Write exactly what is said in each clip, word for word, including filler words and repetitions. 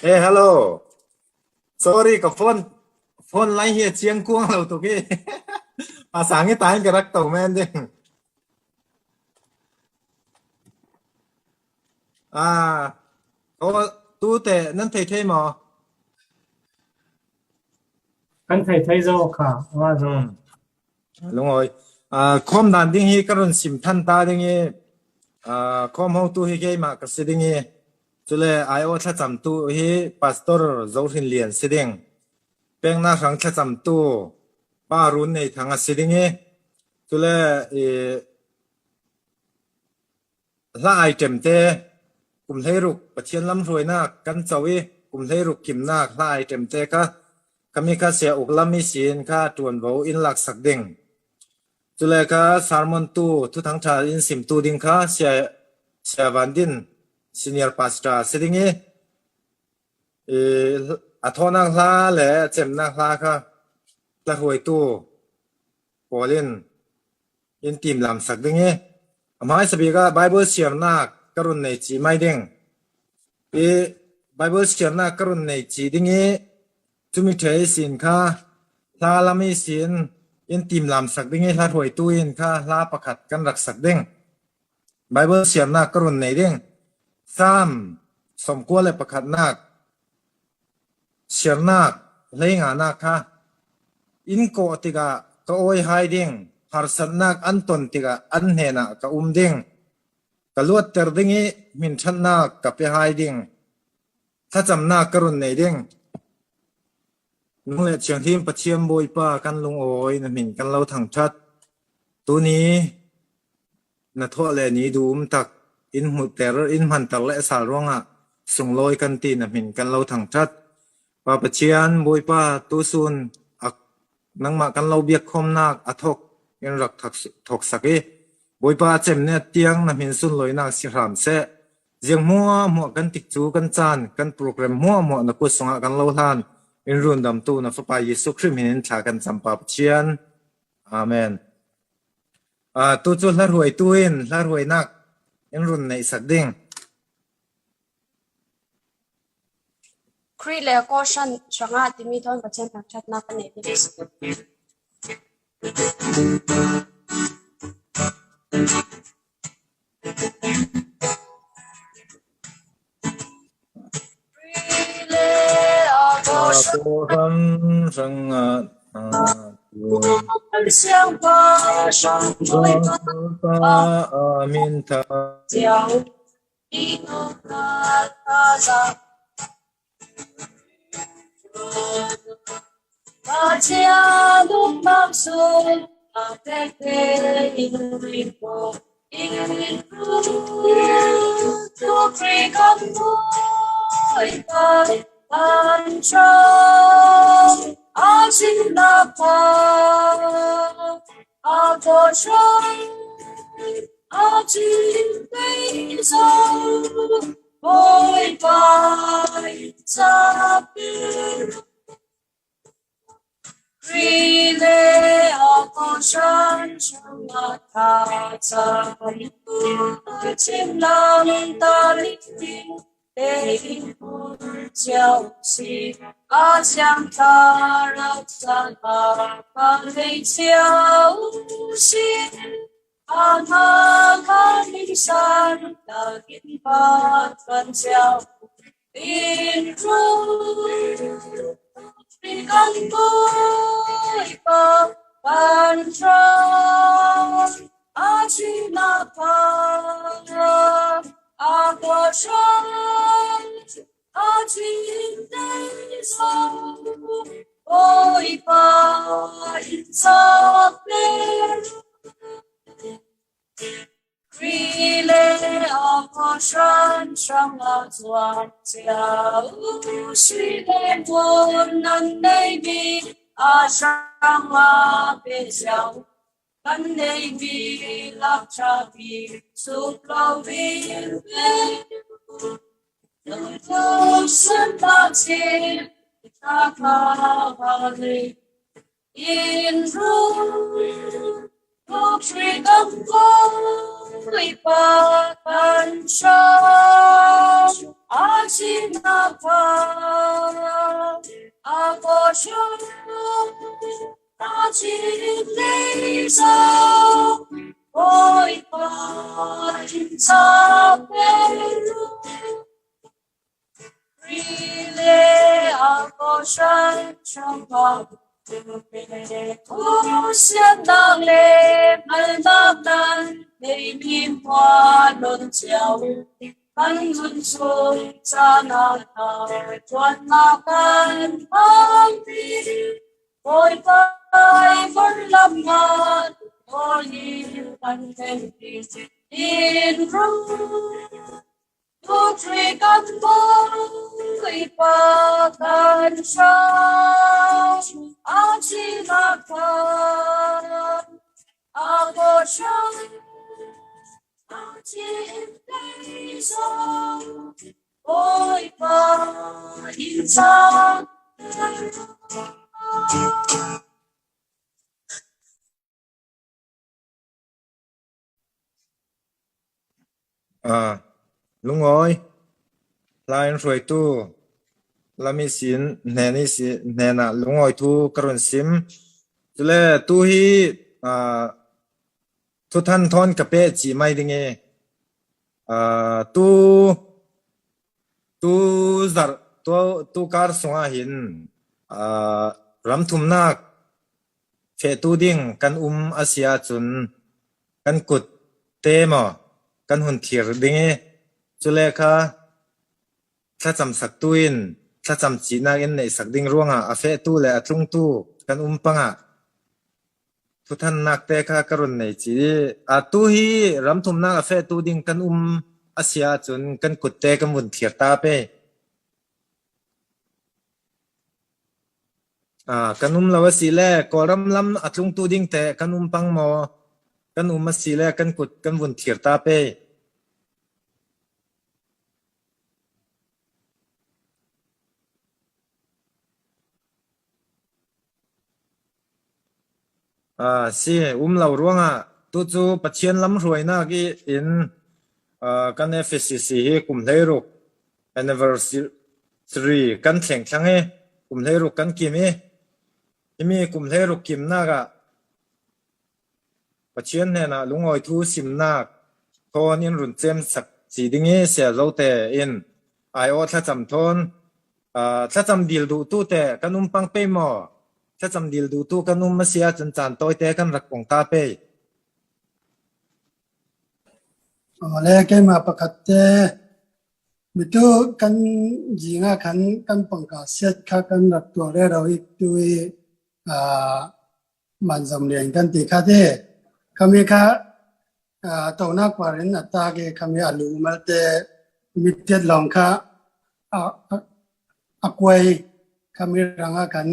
Eh, hello. Sorry, ka phone, phone line hi a chiang kuang lo tuk hi. A sang hi ta in ka rak to men ding. Ah, ko tu te nan thei thei maw? Kan thei thei zo kha, nga zo. Hmm. Lungawi. Ah, khawm dan ding hi ka run sim than ta ding hi, ah, khawm hotu hi keimah ka si ding hi. Chule aiawh thlachamtu hi Pastor Zohrin Lian si ding. Pengna hrang thlachamtu Pa Run Nei Thang a si ding hi. Chule, i, hla item te, kum hleiruk Pathian lamhruainak kan co i, kum hleiruk kimnak hla item te kha, ka mi kha Sia Uk Lam i sin kha ṭuanvo in laksak ding. Chule kha sermon tu, thuthang ṭha in simtu ding kha Sia, Sia Van Din, Senior Pastor si ding i, i, a thawhnak hla le a cemnak hla kha hla hruaitu pawl in in timlamsak ding hi. A hmaisabik ah Bible siarnak ka run nei cih mai ding. I Bible siarnak ka run nei cih ding hi, cumi ṭhe ihsin kha hla lam ihsin in timlamsak ding hi, hla hruaitu in kha hla pakhat kan raksak ding. Bible siarnak ka run nei ding. Sam sawmkua le pakhatnak, siarnak hleinganak kha, in kawh tikah ka awi hai ding, harsatnak an ton tikah an hnenah ka um ding, ka luatter ding i hminṭhatnak ka pe hai ding, thlacamnak ka run nei ding. Nung le thianghlim Pathian Bawipa kan lungawi, na hmin kan lo thangṭhat. Tuni na thawh le ni dum tak in hmuhter, in hmanter le sal ruangah sunglawi kan ti, na hmin kan lo thangṭhat. Pa Pathian Bawipa, tusun a nangmah kan lo biakkhawmnak a thawk in rak thak-, thawksak i, Bawipa, a cem ne tiang na hmin sunlawinak si hram seh. Ziang hmuahhmuah kan tikcu kan caan, kan program hmuahhmuah na kut sungah kan lo hlan. In rundamtu na Fapa Jesuh Khrih hmin in thla kan cam, Pa Pathian. Amen. Ah, tu cu hla hruaitu in hla hruainak in run neihsak ding. Khrih le a kawhhran hrangah timi thawn Pathian thangṭhatnak kan neih ding a si. Kawhhran hrangah, ah, Siangpa hrang Bawipa a min thang. Pathian lungmak sung a pekte in ringkaw, in ringkaw, tu Khrih kan Bawipa kan ṭha a cin na pha. A kawhhran a cin pei zo, Bawipa in ca pe. Khrih le a kawhhran hrangah thazaang cin lam ta lingling, te in kun cio si, a siang thla rak cang a ka lei cio si, a hna ka lingsan takin pa kan cio in ru. Kan Bawipa kan ṭha a cin na pha. A kawhhran a cin nei zo, Bawipa in ca pe. Khrih le a kawhhran hrangah zuam cio si le muan nan nei mi a hrangah pe cio. Kan nei mi lak ṭha mi suk lo in pe. Lungput sun tak cin, ka kha va lei in ru. Tukri kan Bawipa kan hrang a cina kha a kawhhran a cin lei zo. Bawipa in sa pe ru. Rile a kawhhran ṭhangah khusiatnak le hngalhnak nan nei mi hmuah nawn cio. Kan nun chung caan ah ṭuannak kan hmang ding. Bawipa i vorhlam ah thawn in kan tenpi in ru. Tukri kan Bawipa kan hrang a cina kha a kawhhran a cin lei zo. Bawipa in sa Ah, lungawi, hla in hruaitu Lam ihsin hnen ihsi hnenah lungawi thu ka run sim. Cule tu hi, ah, thuthan thawn ka peh cih mai ding i, ah, tu, tu zarh, tu, tu kar sungah hin, ah, ramthumnak fehtu ding kan um a si ahcun kan kut te maw kan hun thlir ding i, cule kha thlacamsaktu in thlacam cihnak in neihsak ding ruangah a fehtu le a tlungtu kan um pangah thuthannak te kha ka run nei cih i, atu hi ramthumnak a fehtu ding kan um a si ahcun kan kut te kan vun thlir ta pei. Ah, kan um lo a si le, Kawlram lam a tlungtu ding te kan um pang maw? Kan um a si le, kan kut kan vun thlir ta pei. Ah, si, um lo ruangah tu cu Pathian lam hruainak i in, ah, kan F C C hi kum hleiruk anniversary kan thleng thlang i kum hleiruk kan kim i, himi kum hleiruk kimnak ah Pathian hnenah lungawi thu simnak thawn in run cemsak ci ding i, sia zote in aiawh thlacam thawn, aa, thlacam dil duhtu te kan um pang pei maw? Thlacam dil duhtu kan um a si ahcun caan tawite kan rak pong ta pei. Aw le, keimah pakhat te mitu kan zingah khan kan pangka siat kha kan rak tuah rero i tu i, aa, Manzom lian kan ti kha ti. Khami kha, aa, tonak parin a tak i khami a lu malte mi tiat lawng kha a, a, a kuai khami rangah kan,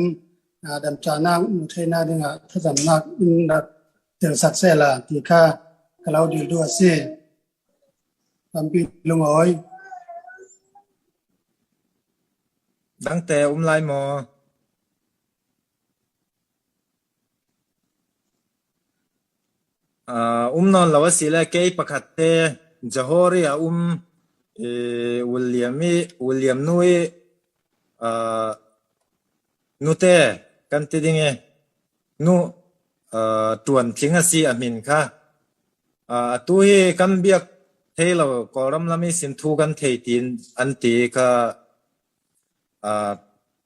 aa, damcanak mu theinak dingah thasamnak in rak telsak sehla ti kha ka lo dil duh a si. Tampi lungawi. Dangte um lai maw? Aa, um nawn lo a si le kei pakhat te Johor i a um, ee, William i, William nu i, aa, nute kan ti ding i, nu, aa, Tuan Tling a si a hmin kha. Aa, atu hi kan biak thei lo, Kawlram lam i sin thu kan thei tiin an ti kha. Aa,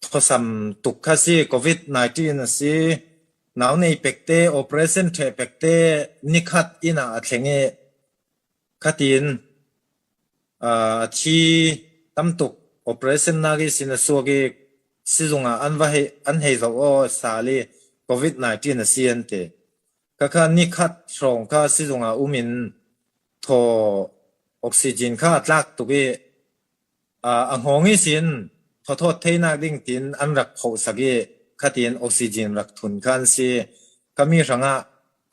thawsam tuk kha si, covid nineteen a si, nau nei pekte, operation ṭheh pekte, nikhat inn ah a thleng i khatin, aa, a thi tamtuk operation nak i sin a suak i sizung ah an va hei, an hei zo aw sal i covid nineteen a si an ti. Kha kha nikhat hrawng kha sizung ah um in thaw oxygen kha a tlak tuk i, aa, a hngawng ihsin thawthawt theinak ding tiin an rak phawhsak i khatin oxygen rak thun kha an si. Khami hrangah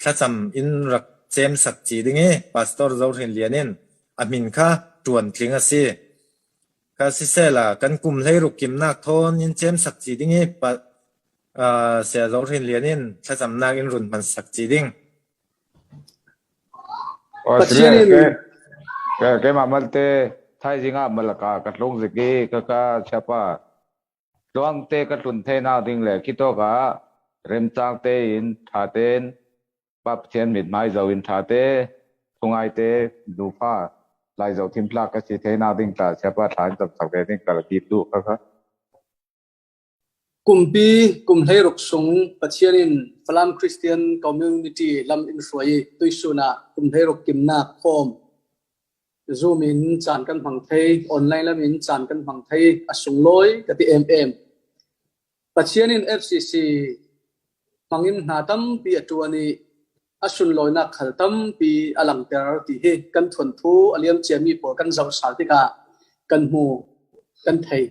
thlacam in rak cemsak ci ding i Pastor Zohrin Lian in a hmin kha Tuan Tling a si. Kha sisehla kan kum hleiruk kimnak thawn in cemsak ci ding i pa, aa, Sia Zohrin Lian in thlacamnak in run hmansak ci ding. Aw, Pathian sile, in ke, ke, keimah malte, thaizing ah Malakka ka tlung zik i, ka, ka siapa, tluangte ka tlun theinak ding le, khitawk ah remcangte in, ṭhaten, Pa Pathian mithmai zo in ṭhate, thungaite, nupa, lai zo thimtlak ka si theinak ding tla, siapa thla in camsak ve ding ka la kip duh kha kha. Kumpi kum hleiruk sung Pathian in Falam Christian Community lam in hruai i, tuisun ah kum hleiruk kimnak form Zoom in caan kan hmang thei, online lam in caan kan hmang thei, a sunglawi ka ti em em. Pathian in F C C hmangin hna tampi a ṭuan i, a sunlawinak khal tampi a langter ti hi kan thuanthu a liam ciami pawl kan zoh sal tikah kan hmu, kan thei.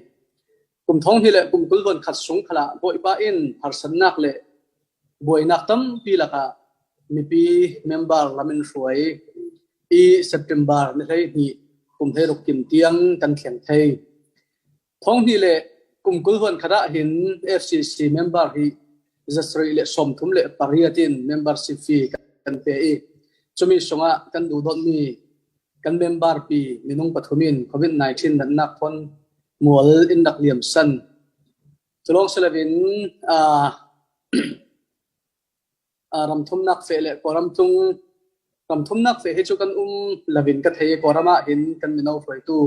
Kum thawng hnih le kum kul hluan khat sung khalah Bawipa in harsatnak le buainak tampi lakah mipi member lam in hruai i, September ni hleihnih kum hleiruk kim tiang kan thleng thei. Thawng hnih le kum kul hluan khat ah hin F C C member hi zasarih le sawmthum le pariat in membership fee kan pe i, cumi sungah kan duhdawtmi kan member pi minung pathum in COVID nineteen natnak thawn mual in rak liamsan. Culawng si loin, aa, aa, ramthumnak feh le Kawlram tlung, ramthumnak feh hi cu kan um loin ka thei i, Kawlram ah hin kan mino hruaitu,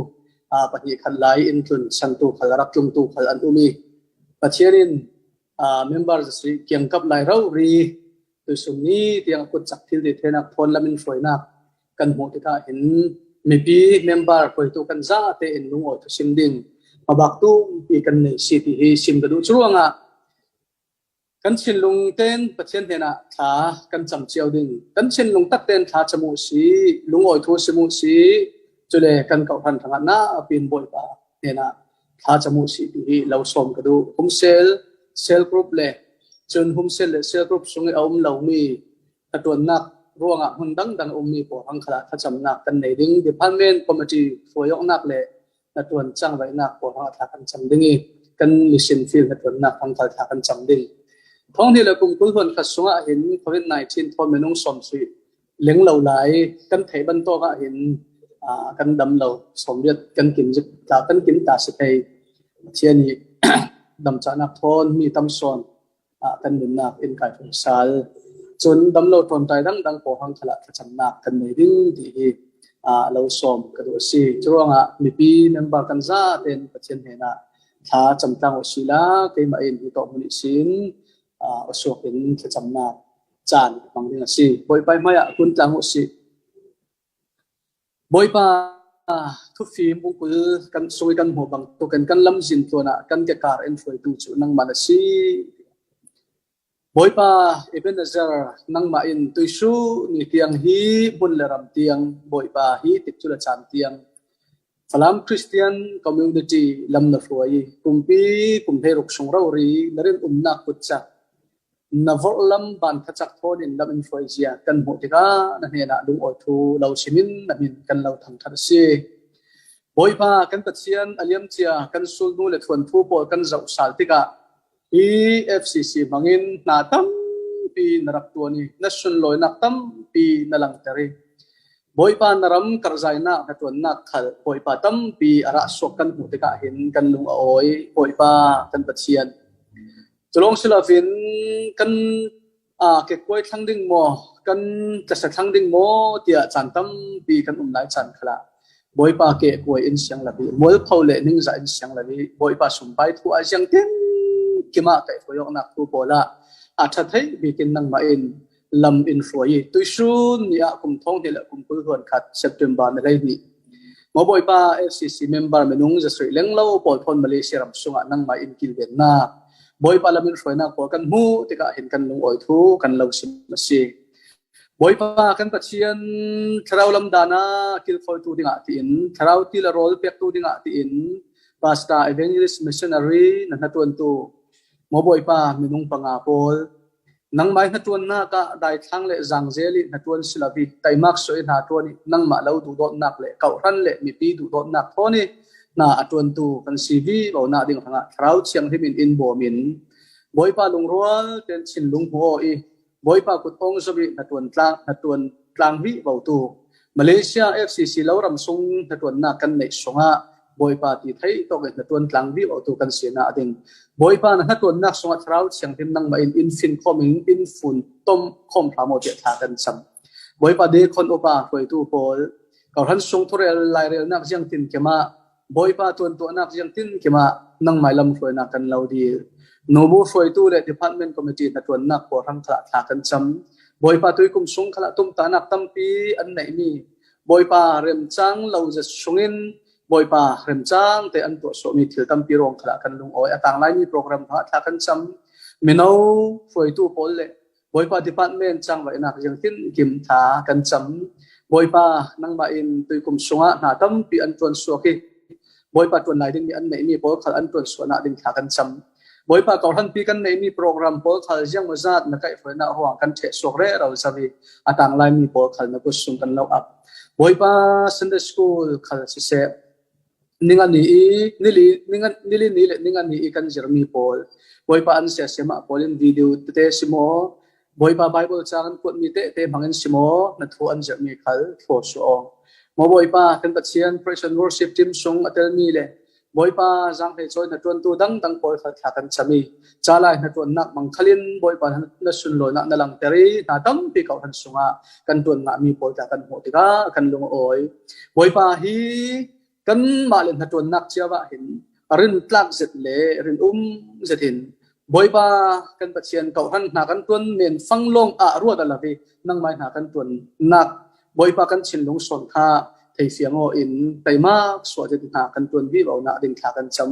aa, pahnih khat lai in tlun santu khal, rak tlungtu khal an um i, Pathian in, aa, member zasarih kiangkap lai rori, tuisun ni tiang a kutcak thil ti theinak thawn lam in hruainak kan hmuh tikah hin mipi member hruaitu kan zate in lungawi thusim ding mabak tumpi kan nei si ti hi sim ka duh. Curuangah kan thinlung ten Pathian hnenah thla kan cam cio ding. Kan thinlung tak ten thla cam uh si, lungawi thu sim uh si, cule kan kawhhran hrangah na a pin Bawipa hnenah thla cam uh si ti hi lo sawm ka duh. Humsel, cell group le cun humsel le cell group sung i a um lomi hnaṭuannak ruangah hmun dangdang a ummi pawl hang khalah thlacamnak kan nei ding. Department committee hruaiawknak le hnaṭuan cangvaihnak pawl hang thla kan cam ding i, kan mission field hnaṭuannak hang khal thla kan cam ding. Thawng hnih le kum kul hluan khat sungah hin COVID nineteen thawn minung sawmsarih leng lo lai kan theih bantuk ah hin, aa, kan dam lo sawmriat kan kim zik ta, kan kim ta si thei. Pathian i damcahnak thawn mi tam sawn, aa, kan nunnak in kai fung sal. Cun dam lo ṭawnṭai dangdang pawl hang khalah thlacamnak kan nei ding ti hi, aa, lo sawm ka duh a si. Curuangah mipi member kan zate in Pathian hnenah thla cam tlang uh si la, keimah in hi tawh hmun ihsin, aa, a suak in thlacamnak caan ka hmang ding a si. Bawipa hmaiah kun tlang uh si. Bawipa, thufim ungkul kan sung i kan hmuh bang tukin kan lamzin tluan ah kan kekar in hruaitu cu nangmah na si. Bawipa Ebenezer, nangmah in tuisu ni tiang hi hmun le ram tiang, Bawipa hi tikcu le caan tiang Falam Christian Community lam na hruai i, kumpi kum hleiruk sung rori na rinumnak kutcak na vorhlam ban thacak thawn in lam in hruai zia kan hmuh tikah na hnenah lungawi thu lo simin na hmin kan lo thangṭhat a si. Bawipa kan Pathian, a liamcia kan sulnu le thuanthu pawl kan zoh sal tikah hi F C C hmangin hna tampi na rak ṭuan i, na sunlawinak tampi na langter i, Bawipa na ram karhzainak hnaṭuannak khal Bawipa tampi a rah suak kan hmuh tikah hin kan lung a awi. Bawipa kan Pathian, culawng si loin kan, aa, kekkuai thlang ding maw, kan tlasa thlang ding maw tiah caan tampi kan um lai caan khalah Bawipa kekkuai in siang lo i, mualpho le ningzah in siang lo i, Bawipa sumpai thu ah ziangtin kimah kaihhruaiawknak thu pawl ah a ṭha theih bikin nangmah in lam in hruai i, tuisun ni ah kum thawng hnih le kum kul hluan khat September ni hleihnih, Maw Bawipa, F C C member minung zasarih lenglo pawl thawn Malaysia ram sungah nangmah in kilvennak, Bawipa lam in hruainak pawl kan hmuh tikah hin kan lungawi thu kan lo sim a si. Bawipa kan Pathian, thlarau lam dan ah kilfawitu dingah tiin, thlarau ti le rawl pektu dingah tiin, pastor, evangelist, missionary na hnaṭuantu, Maw Bawipa, minung panga pawl, nangmah i hnaṭuannak ah daithlang le zangzel i hnaṭuan si lo i, taimak suah i hnaṭuan i, nangmah lo duhdawtnak le kawhhran le mipi duhdawtnak thawn i hna a ṭuantu kan si vivo nak ding hrangah Thlarau Thianghlim in in bawm in, Bawipa lungrual tein thinlung hmu aw i, Bawipa kut awng zom i hnaṭuan tlang, hnaṭuan tlang vivo tu Malaysia F C C lo ram sung hnaṭuannak kan neih sungah Bawipa ti thei tawkin hnaṭuan tlang vivo tu kan sinak ding. Bawipa na hnaṭuannak sungah Thlarau Thianghlim nangmah in in fin khawm in in fun tom khawm hram aw tiah thla kan cam. Bawipa deacon upa hruaitu pawl, kohran sung thurel lairelnak ziangtin kimah, Bawipa tuantuahnak ziangtin kimah nangmai lam hruainak kan lo dil. Nubu hruaitu le department committee hnaṭuannak pawl hrang khalah thla kan cam. Bawipa tuikum sung khalah tumtahnak tampi an neihmi, Bawipa remcang lo zet sungin Bawipa remcang te an tuahsuahmi thil tampi ruang khalah kan lungawi. A tanglaimi program hrangah thla kan cam. Mino hruaitu pawl le Bawipa department cangvaihnak ziangtin kim thla kan cam. Bawipa nangmah in tuikum sungah hna tampi an ṭuansuak hi. Bawipa ṭuan lai dingmi an neihmi pawl khal an ṭuansuahnak ding thla kan cam. Bawipa kohranpi kan neihmi program pawl khal ziangmawzat na kaihhruainak ruang kan ṭhehsuak rero zo hi. A tanglaimi pawl khal na kut sung kan lo ap. Bawipa Sunday school khal siseh, ninga ni i, nili, ninga, nili ni le ninga ni i kan zirmi pawl, Bawipa an siasia mah pawl in video tete si maw, Bawipa Bible cang an kuatmi tete hmangin si maw, na thu an zirmi khal thluasuah aw. Maw Bawipa kan Pathian, praise and worship team sung a telmi le Bawipa zang hei cawi hnaṭuantu dangdang pawl khal thla kan cam i, ca lai hnaṭuannak mangkhalin Bawipa na sunlawinak na langter i, hna tampi kohran sungah kan ṭuan ngahmi pawl tla kan hmuh tikah kan lung a awi. Bawipa hi kanmah le hnaṭuannak cio ah hin rintlak zet le rinum zet in Bawipa kan Pathian kohran hna kan ṭuan men fanglawng ah ruat a lo hi, nangmai hna kan ṭuannak Bawipa kan thinlung sawn kha theifiang aw in teimak suah zet hna kan ṭuan vivonak ding thla kan cam.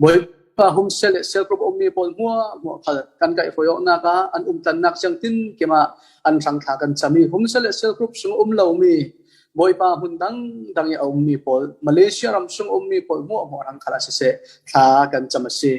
Bawipa humsia le cell group a ummi pawl hmuahhmuah khal kan kaihhruai awknak ah an umtlannak ziangtin kimah an hrang thla kan cam i, humsia le cell group sung a um lomi Bawipa hmun dangdang i a ummi pawl, Malaysia ram sung a ummi pawl hmuahhmuah hrang khalah siseh thla kan cam a si.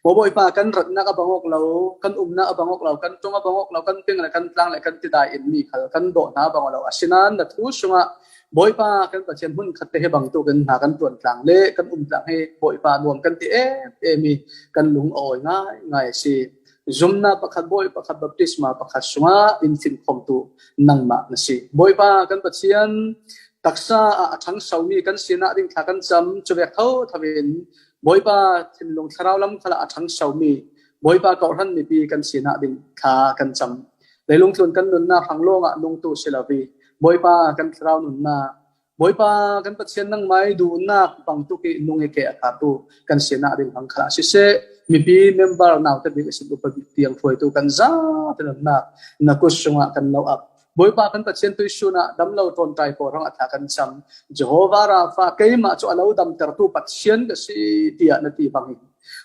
Maw Bawipa kan ratnak a bang awk lo, kan umnak a bang awk lo, kan ṭong a bang awk lo, kan ping le kan tlang le kan tidai inmi khal kan dawh hna a bang awk lo. Asinain na thu sungah Bawipa kan Pathian hmun khatte hi bangtuk in hna kan ṭuan tlang le kan um tlang hi Bawipa nuam kan ti em em i kan lung a awi ngaingai a si. Zumna pakhat, Bawi pakhat, baptisma pakhat sungah in finkhawmtu nangmah na si. Bawipa kan Pathian, taksa ah a ṭhangsomi kan sinak ding thla kan cam, cuvek thotho in Bawipa thinlung thlarau lam khalah a ṭhangsomi Bawipa kohran mipi kan sinak ding thla kan cam. Leilung tlun kan nunnak hrang lawngah nungtu si lo hi. Bawipa kan thlarau nunnak, Bawipa kan Pathian nangmai duhnak bangtuk i nung i ke a thlatu kan sinak ding hang khalah siseh, mipi member naute bik a si upa bik tiang hruaitu kan zate nunnak na kut sungah kan lo ap. Bawipa kan Pathian tuisun ah damlo ṭawnṭai pawl hrangah thla kan cam. Jehovah Rapha, keimah cu a lo damtertu Pathian ka si, tiah na ti bang hi.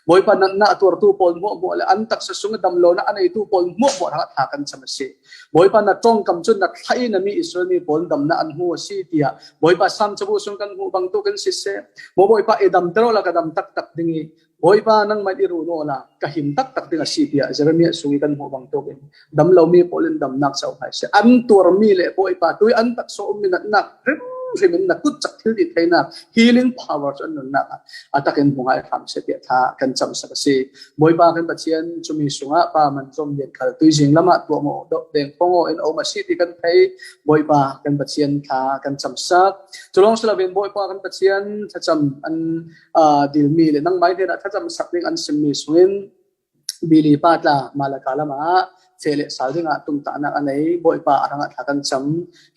Bawipa natna a tuartu pawl hmuahhmuah le an taksa sung damlonak a neitu pawl hmuahhmuah hrangah thla kan cam a si. Bawipa na ṭongkam cun na thlah i na mi Israel mi pawl damnak an hmu a si, tiah Bawipa Sam cabu sung kan hmuh bangtuk in siseh. Maw Bawipa i damter awla ka dam taktak ding i Bawipa nangmah i run awla ka him taktak ding a si, tiah Jeremiah sung i kan hmuh bangtuk in damlomi pawl in damnak co hna seh. An tuarmi le Bawipa tui an taksa ummi natnak hrimhrim in na kut cak thil dih theinak healing power cu an nunnak ah a takin hmu ngai hram seh tiah thla kan camsak a si. Bawipa kan Pathian, cumi sungah pa man zom lian khal tuizing lamah tuahmawh dawh deng pawng aw in a um a si ti kan thei. Bawipa kan Pathian thla kan camsak. Cu lawng si loin Bawipa kan Pathian thlacam an, aa, dilmi le nangmai hnenah thlacam sak ding an simmi sungin Bili pa tla Malaka lamah feh le sal dingah tumtahnak a nei Bawipa a hrangah thla kan cam.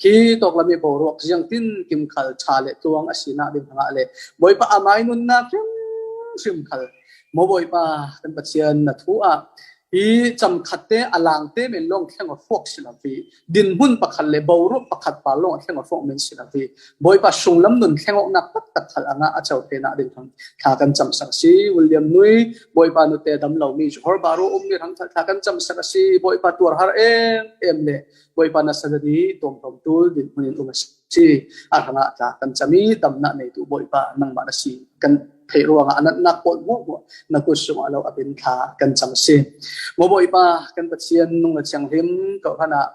Khi tawklam i boruak ziangtin kim khal ṭha le tluang a sinak ding hrangah le Bawipa amai nunnak hrimhrim khal maw Bawipa kan Pathian na thu ah hi cam khatte a langte men lawng thleng aw hruak si lo hi. Dinhmun pakhat le boruak pakhat pal lawng a thleng aw hruak men si lo hi. Bawipa sunglam nun thleng awknak taktak khal a ngah a co theinak ding hang thla kan camsak a si. William Nui, Bawipa nute damlomi Johor Bahru ummi hrang thla kan camsak a si. Bawipa tuar har em em le Bawipa na sadadi tuamtuam tul dinhmun in um a si. A hrangah thla kan cam i damnak neitu Bawipa nangmah na si kan theih ruangah a natnak pawl hmuahhmuah na kut sungah lo a bin thla kan cam a si. Maw Bawipa kan Pathian, nung le thianghlim kohran ah,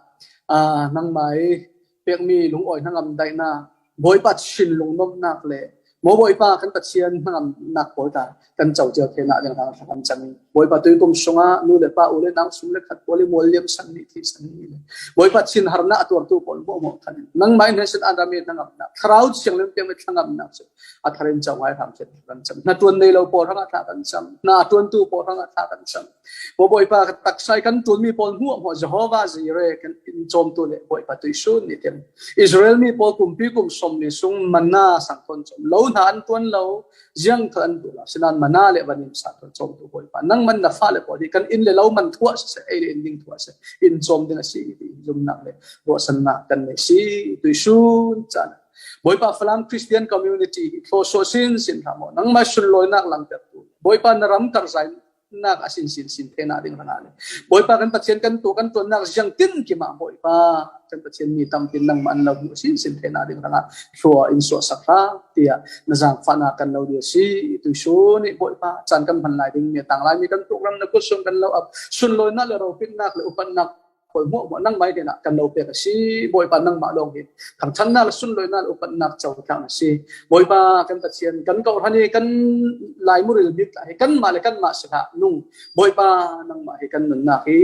aa, nangmai pekmi lungawi hnangam daihnak, Bawipa thinlung nomnak le Maw Bawipa, kan Pathian, hnangamnak pawl tla kan co cio theihnah ding hrang thla kan cam ing. Bawipa, tuikum sungah nu le pa, u le nau, sum le khat pawl i mual liam san ni, thih san ni le, Bawipa, thinharnak a tuartu pawl hmuahhmuah khan nangmah in hnesin an rami hnangamnak, Thlarau Thianghlim piang le thlangamnak cu a thar in co ngai hram thla kan cam. Hnaṭuan nei lo pawl hrangah thla kan cam. Hna a ṭuantu pawl hrangah thla kan cam. Maw Bawipa, ka taksa i kan ṭuanmi pawl hmuahhmuah Jehovah Jireh kan in cawmtu le Bawipa, tuisun ni tiang Israel mi pawl kumpi kum sawmli sung manna sang thawn cawm lo, hna an ṭuan lo, ziang thal an duh lo, sinan manna le vanim sang thawn cawmtu Bawipa, nangman na fale pawl hi kan in le lo man thuah siseh, ei le in ding thuah siseh, in cawm ding a si ti zumnak le ruahsannak kan nei si. Tuisun caan Bawipa, Falam Christian Community hi thlawsuah sinsin hram aw, nangmah sunlawinak langtertu, Bawipa, na ram karhzainak a sinsin sin theihnah ding hrangah le, Bawipa, kan Pathian, kan tuah kan ṭuannak ziangtin kimah, Bawipa, kan Pathian, mi tampi in nangmah an lo hmuh sinsin theihnah ding hrangah thlua in suahsak hram tiah na zaangfahnak kan lo dil si. Tuisun i Bawipa, caan kan hman lai ding mi, a tang lai mi kan program na kut sung kan lo ap, sunlawinak le ropitnak le upatnak pawl hmuahhmuah nangmah hnenah kan lo pek a si. Bawipa, nangmah lawng hi thangṭhatnak le sunlawinak le upatnak cotlak na si. Bawipa, kan Pathian, kan kawhhran hi kan laimuril bik tla hi kanmah le kanmah si hlah nung. Bawipa, nangmah hi kan nunnak hi,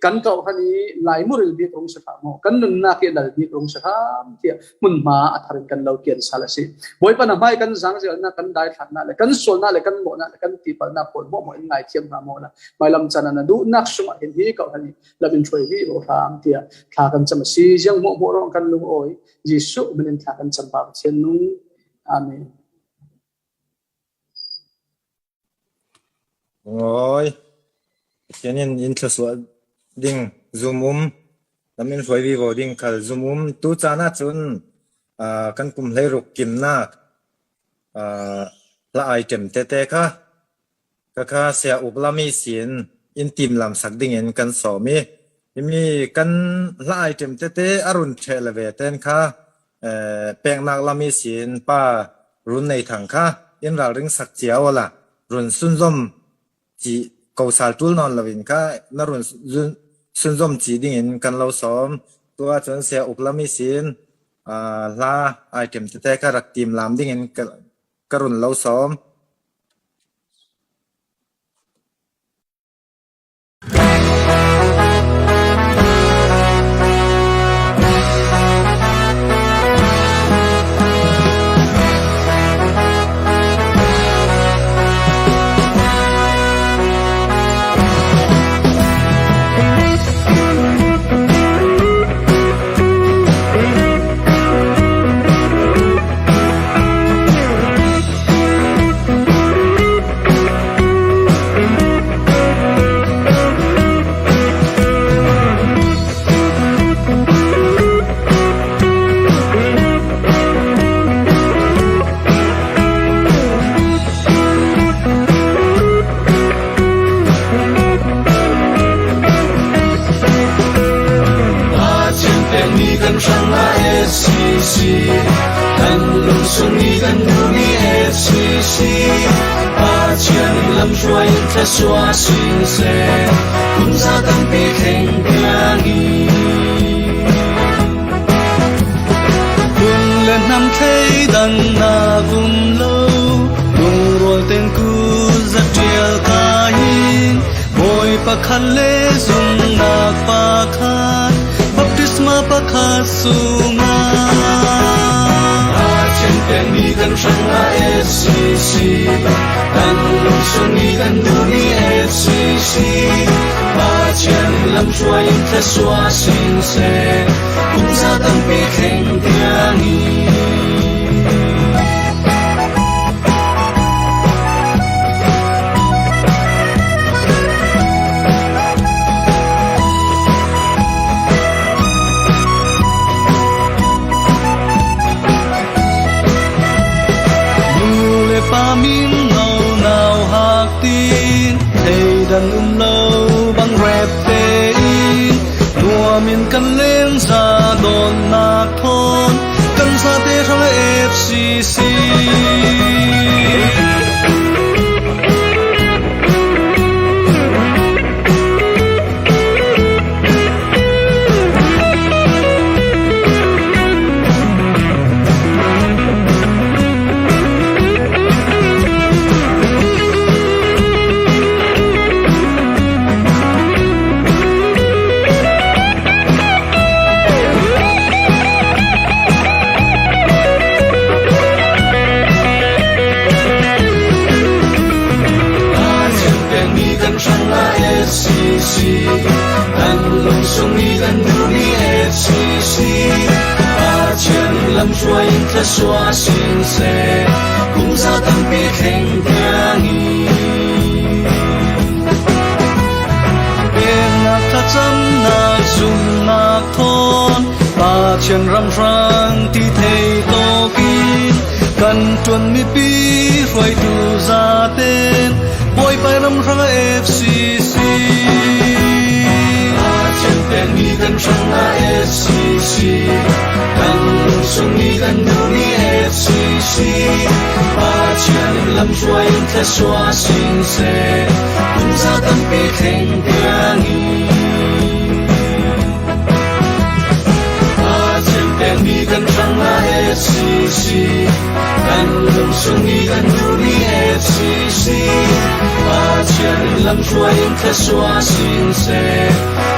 kan kawhhran hi laimuril bik rung si hlah maw, kan nunnak hi lal bik rung si hlah tiah hmunhma a thar in kan lo kian sal a si. Bawipa, na hmai kan zaangzelnak, kan daithlannak le kan sualnak le kan mawhnak le kan tipalnak pawl hmuahhmuah in ngaithiam hna maw la. Hmailam caan ah na duhnak sungah hin hi kawhhran hi lam in hruai vivo hram tiah thla kan cam a si. Ziang hmuahhmuah ruang kan lungawi, Jesuh min in thla kan cam pa Pathian nu. Amen. Lungawi. Pathian in in thluasuah ding zum um, lam in hruai vivo ding khal zum um. Tu caan ah cun, aa, kan kum hleiruk kimnak, aa, hla ai ṭem tete kha, kha kha Sia Uk Lam ihsin in timlamsak dingin kan sawm i, himi kan hla ai ṭem tete a run ṭheh le ve ten kha, eh, peknak lam ihsin Pa Run Nei Thang kha in ralring sak cia awla, run sunzom ci, ko sal ṭul nawn loin kha na run sun-, sunzom ci dingin kan lo sawm. Tu ah cun Sia Uk Lam ihsin, ah, hla ai ṭem tete kha rak timlam dingin ka, ka run lo sawm. Pathian pekmi kan hrangah S C C, kan lungsung i kan duhmi S C C, Pathian in lamhruai in thluasuah sing seh, kumza tampi thleng piang i. Hun le hnam thleidannak um lo, lungrual ten kut zat ṭial kai in, Bawi pakhat le zumhnak pakhat, baptisma pakhat sungah. Pathian pekmi kan hrangah S C C, kan lungsung i kan duhmi S C C, Pathian lamhruai in thluasuah sing seh, kumza tampi thleng piang i. Nu le pa min no nau hak tin, thleidan um lo bang rep tein, nuam in kan leng za dawnnak thawn, kan zate hrang Kan lungsung i kan duh mi F C C, Pathian lamhruai in thluasuah sing seh, kum za tampi thleng piang hi. Peknak, thlacamnak, zumnak thawn Pathian ram hrang ti thei tawkin, kan ṭuan mipi hruaitu zaten Bawipa i ram hrang a F C C. Pathian pek mi kan hrang a F C C, kan lungsung i kan duh mi F C C, Pathian lamhruai in thluasuah sing seh, kum za tampi thleng piang hi. Pathian pek mi kan hrang a F C C, kan lungsung i kan duh mi F C C, Pathian lamhruai in thluasuah sing seh,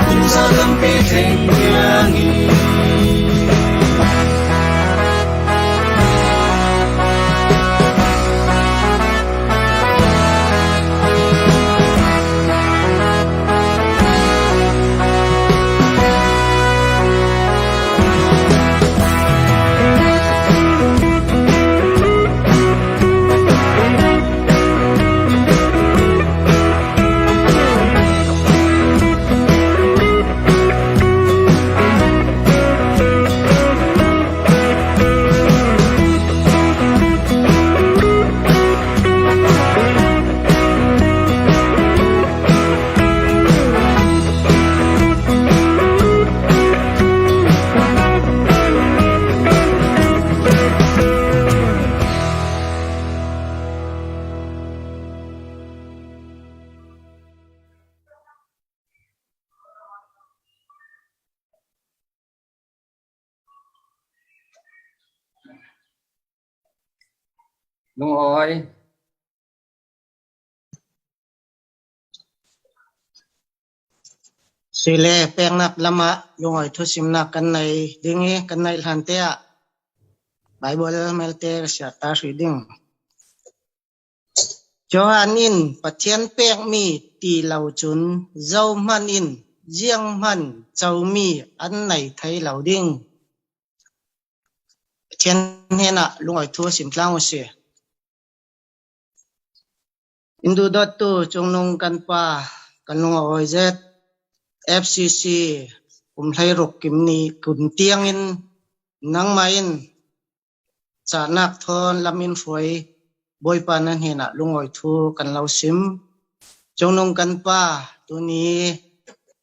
kum za tampi thleng piang hi. Lungawi. Sile, peknak lamah lungawi thusimnak kan nei ding hi, kan neih hlan te ah Baibal melte ka siar ta hrih ding. Johan in Pathian pekmi ti lo cun zohman in zianghman comi an nei thei lo ding. Pathian hnenah lungawi thu sim tlang u si. In duhdawttu Cungnung kan Pa, kan lungawi zet, F C C kum hleiruk kim ni kum tiangin nangmah in cahnak thawn lam in hruai Bawipa na hnenah lungawi thu kan lo sim. Cungnung kan Pa, tuni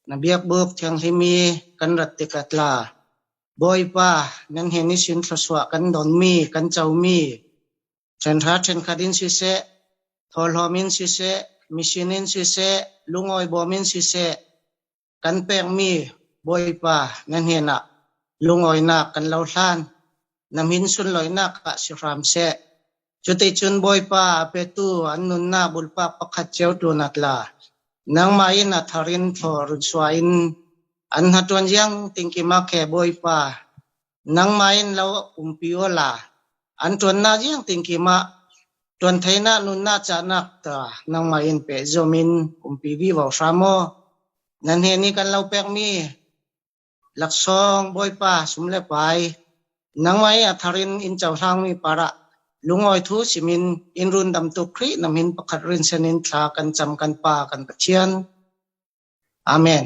na biakbuk thianghlim i kan rat tikah tla Bawipa, na hnen ihsin thluasuah kan donmi, kan comi, ṭhenhra ṭhenkhat in siseh, thawhlawm in siseh, mission in siseh, lungawi bawm in siseh, kan pekmi Bawipa na hnenah lungawinak kan lo hlan, na hmin sunlawinak ah si hram seh. Cuticun Bawipa, a petu an nunnak bulpak pakhat cio tlun a tla, nangmah in a thar in thaw runsuah in an hnaṭuan ziang tingkim ah khe Bawipa, nangmah in lo umpi awla an ṭuannak ziang tingkim ah ṭuan theinak nunnak cahnak ta nangmah in pehzom in umpi vivo hram aw. Na hnen i kan lo pekmi laksawng Bawipa, sum le pai, nangmah i a thar in in cohlangmi parah lungawi thu simin in rundamtu Khrih na hmin pakhat rinsan in thla kan cam kan Pa kan Pathian. Amen.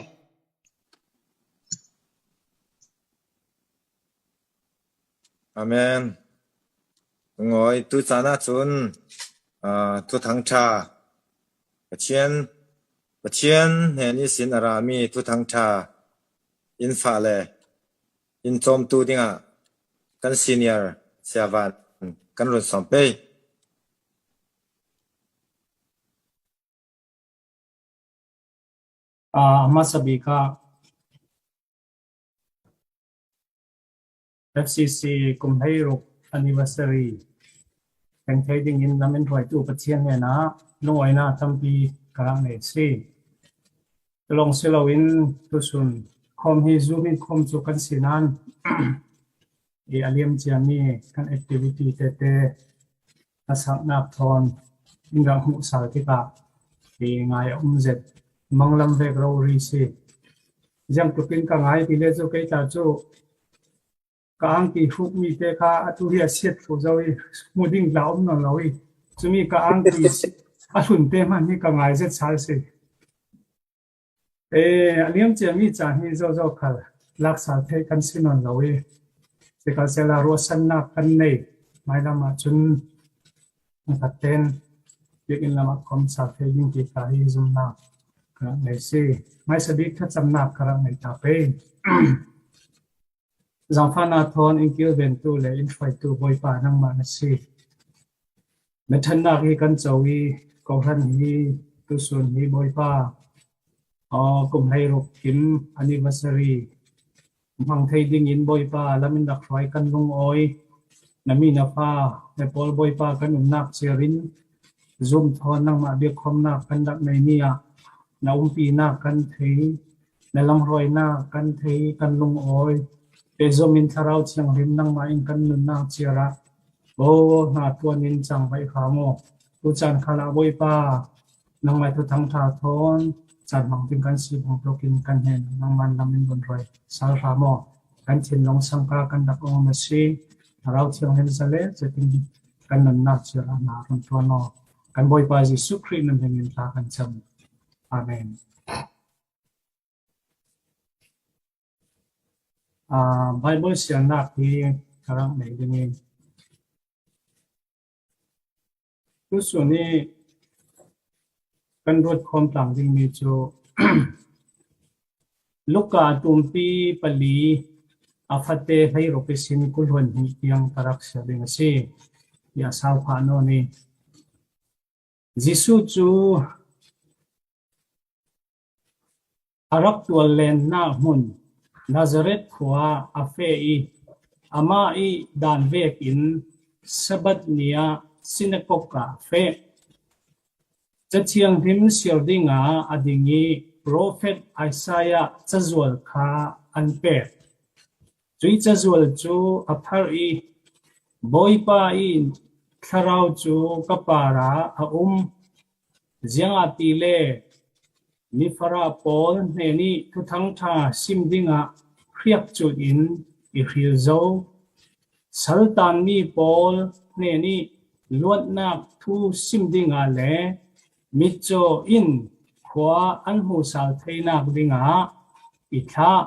Amen. Lungawi tu caan ah cun, aa, Thuthang ṭha, Pathian, Pathian hnen ihsin a rami Thuthang ṭha in fale in cawmtu dingah kan senior Sia Van kan run sawm pei. A hmasa bik ah F C C kum hleiruk anniversary thleng thei dingin lam in hruaitu Pathian hnenah lungawinak tampi ka rak ngei a si. Culawng si loin tusun khawm hi Zoom in khawm cu kan si nain i a liam ciami kan activity tete hlasaknak thawn in rak hmuh sal tikah i ngai a um zet. manglam vek rori si. Ziang tukin ka ngai ti le cu kei ta cu ka angki hruk mi te kha atu hi a siat thlu zo i hmu ding la um nawn lo i cumi ka angki a hlun te hman hi ka ngai zet sal si. E, a liam ciami caan hi zozo khal lak sal thei kan si nawn lo i, sikhalsehla ruahsannak kan nei. Mailam ah cun pakhat ten biakinn lam ah khawm sal thei ding ti kha hi zumnak ka rak ngei si. Hmaisa bik thlacamnak ka rak ngei ta pei. Zangfahnak thawn in kilventu le in hruaitu Bawipa nangmah na si. Na ṭhatnak hi kan co i, kohran hi tusun hi Bawipa, aw, kum hleiruk kim anniversary hmang thei dingin Bawipa lam in rak hruai kan lungawi. Na mi na fa, na pawl Bawipa kan umnak ciar in Zoom thawn nangmah biakkhawmnak kan rak nei ni ah na umpinak kan thei, na lamhruainak kan thei, kan lungawi. Pehzom in Thlarau Thianghlim nangmah in kan nunnak ciar ah aw, hna tuan in cangvaih hram aw. Tu caan khal ah Bawipa, nangmah thuthang ṭha thawn caan hmang ding kan si bantukin kan hnen nangman lam in vun ruai sal hram aw. Kan thinlung sangka kan rak ong na si. Thlarau Thianghlim zale zetin kan nunnak ciar ah hna run tuan aw. Kan Bawipa Jesuh Khrih nan hmin in thla kan cam. Amen. Aa, Bible siarnak hi ka rak nei ding i, tusun i kan ruat khawm tlang dingmi cu Luka tumpi pali a fate hleiruk ihsin kul hluan hnih tiang ka rak siar ding a si. Tiah sau phah nawn i, Jesuh cu a rak tual lennak hmun Nazareth khua ah a feh i, amah i dan vekin Sabbath ni ah sinakok ah a feh. Cathianghlim siar dingah a ding i profet Isaiah cazual kha an pek. Cuih cazual cu a pharh i, Bawipa i thlarau cu ka parah a um, ziangahtile mifarah pawl hnenih thuthang ṭha sim dingah hriakculh in i hril zo. Saltanmi pawl hnenih luatnak thu sim dingah le mitcaw in khua an hmusal theinak dingah i thlah.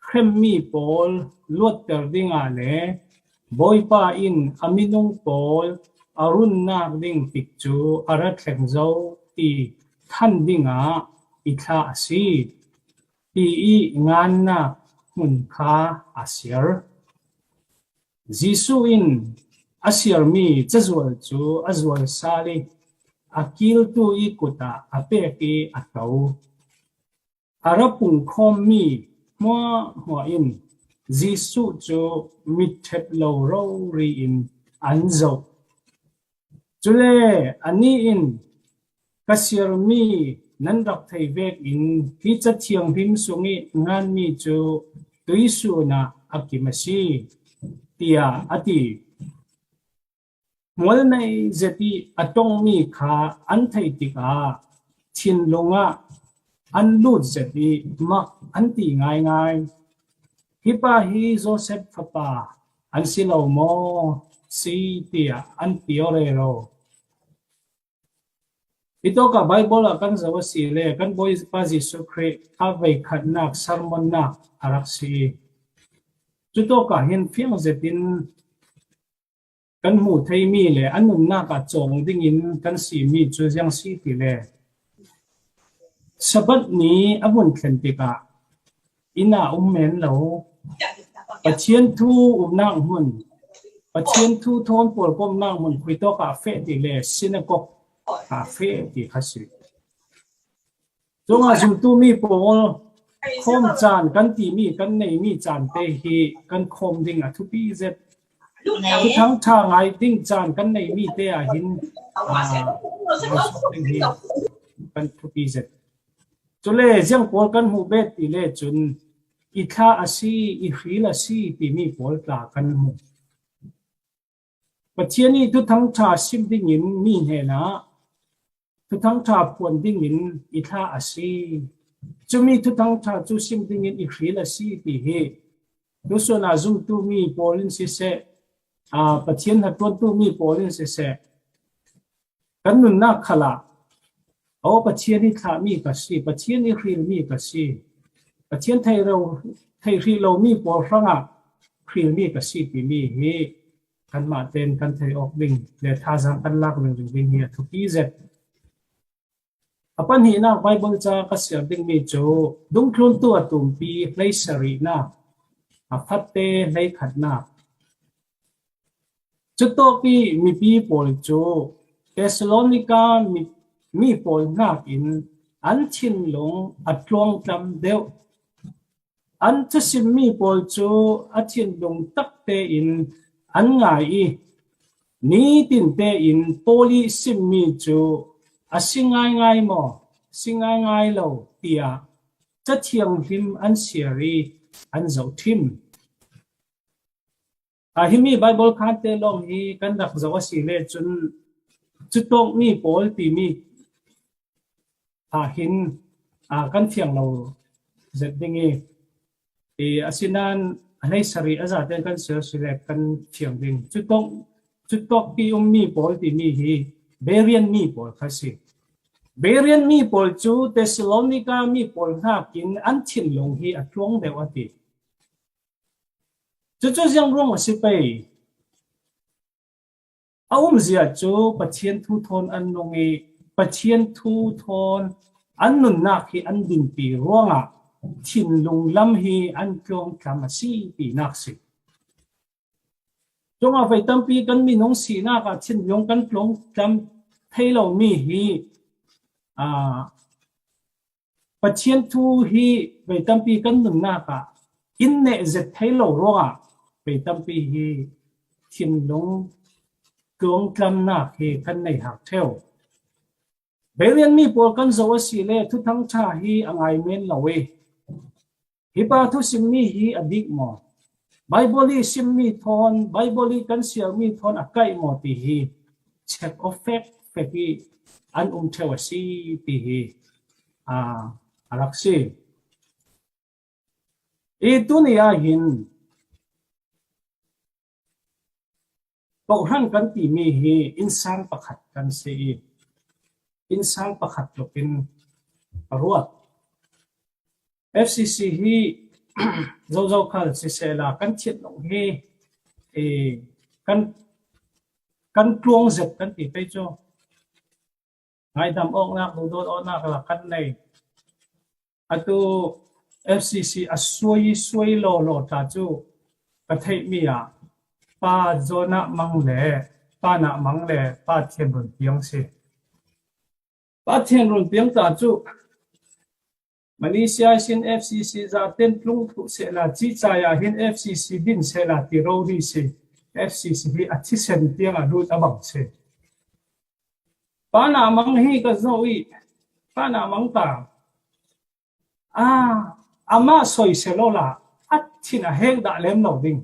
Hremmi pawl luatter dingah le Bawipa in a minung pawl a runnak ding tikcu a ra thleng zo ti than dingah i thlah a si, ti i ngannak hmun kha a siar. Jesuh in a siarmi cazual cu a zual sal i a kiltu i kut ah a pek i a to. A ra pungkhawmmi hmuahhmuah in Jesuh cu mitṭhep lo rori in an zoh. Cule anih in, ka siarmi nan rak thei vekin hi Cathianghlim sung i nganmi cu tuisun ah a kim a si, tiah a ti. Hmual nei zet i a ṭongmi kha an theih tikah thinlung ah an lut zet i mak an ti ngaingai. Hi pa hi Joseph fapa an si lo maw si, tiah an ti aw rero. Hi tawkah Baibal ah kan zoh a si le kan Bawipa Jesuh Khrih a veikhatnak sermonnak a rak si i, cutawkah hin fiang zetin kan hmuh theimi le a nunnak ah cawng dingin kan simi cu ziang si ti le, Sabbath ni a vun thlen tikah inn ah um men lo, Pathian thu umnak hmun, Pathian thu thawn pawlkomnak hmun khuitawk ah feh ti le sinakok ah feh ti kha si. Cungah zumtu mi pawl khawm caan kan timi, kan neimi caan te hi kan khawm ding a thupi zet. Thuthang ṭha ngai ding caan kan neimi te ah hin, aa, ngaihsut ding hi kan thupi zet. Cule ziang pawl kan hmuh bet ti le cun i thlah a si, i hril a si timi pawl tla kan hmuh. Pathian i thuthang ṭha sim dingin mi hnenah Thuthang ṭha phuan dingin i thlah a si. Cumi Thuthang ṭha cu sim dingin i hril a si ti hi tusun a zumtu mi pawl in siseh, aa, Pathian hnaṭuantu mi pawl in siseh, kan nunnak khalah, aw, Pathian i thlahmi ka si, Pathian i hrilmi ka si, Pathian thei lo, thei hrih lomi pawl hrangah hrilmi ka si timi hi kanmah tein kan thei awk ding le thazaang kan lak ringring ding hi a thupi zet. A pahnihnak Baibal ca ka siar dingmi cu Dungthluntu a tumpi hleisarihnak, a fate hleikhatnak. Cutawk i mipi pawl cu Thessalonika mi, mi pawl hnakin an thinlung a tluangtlam deuh. An thusimmi pawl cu a thinlung tak tein an ngai i, nitin tein Paul i simmi cu a si ngaingai maw, si ngaingai lo, tiah Ca Thianghlim an siar i an zohṭhim. A himi Baibal khante lawng hi kan rak zoh a si le cun, cutawkmi pawl timi ah hin, aa, kan fiang lo zet ding i, i, asinain a hleisarih a zate kan siar si le kan fiang ding. Cutawk, cutawk pi ummi pawl timi hi Berean mi pawl kha si. Berean mi pawl cu Thessalonika mi pawl hnakin an thinlung hi a tluang deuh a ti. Cucu ziang ruang a si pei? A umzia cu Pathian thu thawn an nung i, Pathian thu thawn an nunnak hi an dinpi ruangah thinlung lam hi an tluangtlam a si tinak si. Cungah vei tampi kan minung sinak ah thinlung kan tluangtlam thei lomi hi, aa, Pathian thu hi vei tampi kan nunnak ah in neh zet thei lo ruangah vei tampi hi thinlung tluangtlamnak hi kan nei hak ṭheu. Berean mi pawl kan zoh a si le Thuthang ṭha hi a ngai men lo i, hi pa thusimmi hi a dik maw? Baibal i simmi thawn, Baibal i kan siarmi thawn a kaih maw ti hi check off fek fek i an um ṭheu a si ti hi, aa, a rak si. I tuni ah hin Kohhran kan timi hi innsang pakhat kan si i, innsang pakhat tlukin a ruat. F C C hi zozo khal sisehla kan thinlung hi, eh, kan, kan tluang zet kan ti pei cu. Ngaihdam awknak, duhdawt awknak la kan nei. Atu F C C a suai, suai lawlaw ta cu ka theihmi ah Pa Jonah Mang le Pa Nah Mang le Pa Thian Run Piang si. Pa Thian Run Piang ta cu Malaysia sin F C C zaten tlung thluh sehla, cihcai ah hin F C C din sehla ti rori si. F C C hi a thisen tiang a lut a bang si. Pa Nah Mang hi ka zoh i, Pa Nah Mang ta, a, amah soisel awla a thin a hek dah lem lo ding.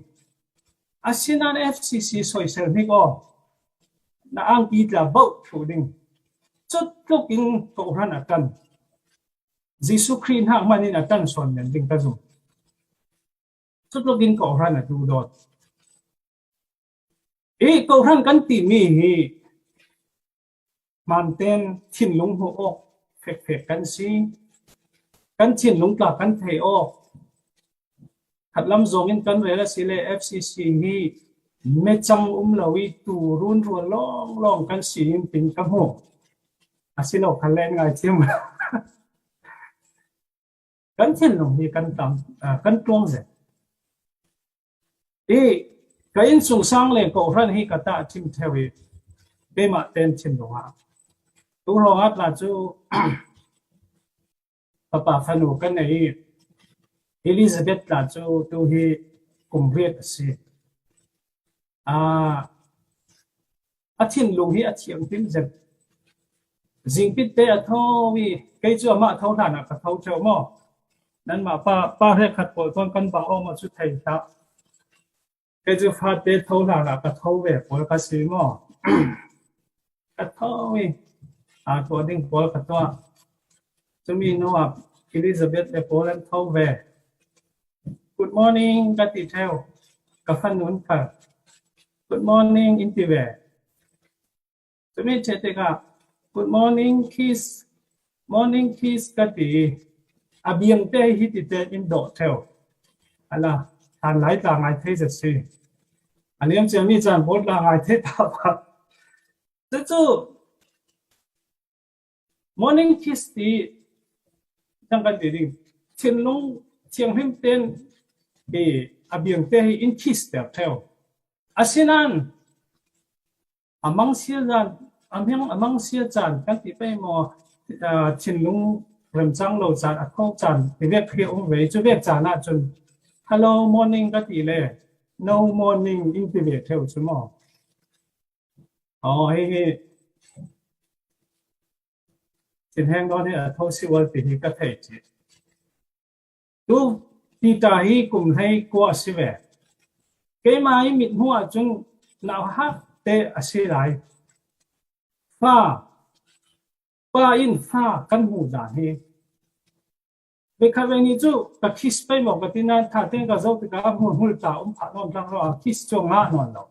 Asinain F C C soisel hnik aw, na angki tla bauh thluh ding. Cutluk in kohhran a ṭan. Jesuh Khrih hnak hman in a ṭan sawn men ding ka zum. Cutluk in kohhran a duhdawt. I kohhran kan timi hi hmanten thinlung hmuh awk fekfek kan si. Kan thinlung tla kan thei awk. Khatlam zawngin kan rel a si le F C C hi mecang um lo i tu run rual lawnglawng kan si in tin ka hmu. A si lo khan le ngai thiam. Kan thinlung hi kan tam, aa, kan tluang zet. I ka innsungsang le kohhran hi ka tahṭhim ṭheu i keimah ten thinlung ah tu hrawng ah tla cu papa fanu kan nei i Elizabeth tla cu tu hi kum riat a si. Aa, a thinlung hi a thiang tim zet. Zingpit te a tho i, kei cu amah tho hlan ah ka tho ṭheu maw? Nanmah pa, pa hrekkhat pawl thawn kan bang awk maw cu thei hlah. Kei cu fate tho hlan ah ka tho ve pawl ka si maw? Ka tho i, A tuah ding pawl ka tuah. Cumi nuap Elizabeth le pawl an tho ve. Good morning ka ti theu. Ka fanun ka. Good morning in ti ve. Cumi che te ka. Good morning kiss. Morning kiss ka ti. A biang te hi ti te in do theu. Ala, tan lai ta ngai thei zet si. A liam chiang ni chan bol ta ngai thei ta pa. Te chu morning kiss ti tang kan ti ding. Thinlung thianghlim ten i a biang te hi in kiss ter theu. A sinan a mangsia zan a miang a mangsia chan kan ti pai mo, a, thinlung remchang lo chan a khong chan ti vek hi um ve chu vek chan a chun hello morning ka ti le no morning in ti ve theu chu mo. Aw, hei, hei. Thinheng dawn hi a tho si ual ti hi ka thei ci. Tu Peter hi kum hlei kua a si ve. Keima hi mit hmuah cun nauhak te a si lai. Fa, pa in fa kan hmuh dan hi. Vekhat vei ni cu ka kiss pei maw ka ti nain, tha teng ka zoh tikah a hmul hmul ta um phah nawn tlang lo, a kiss cu a ngah nawn lo.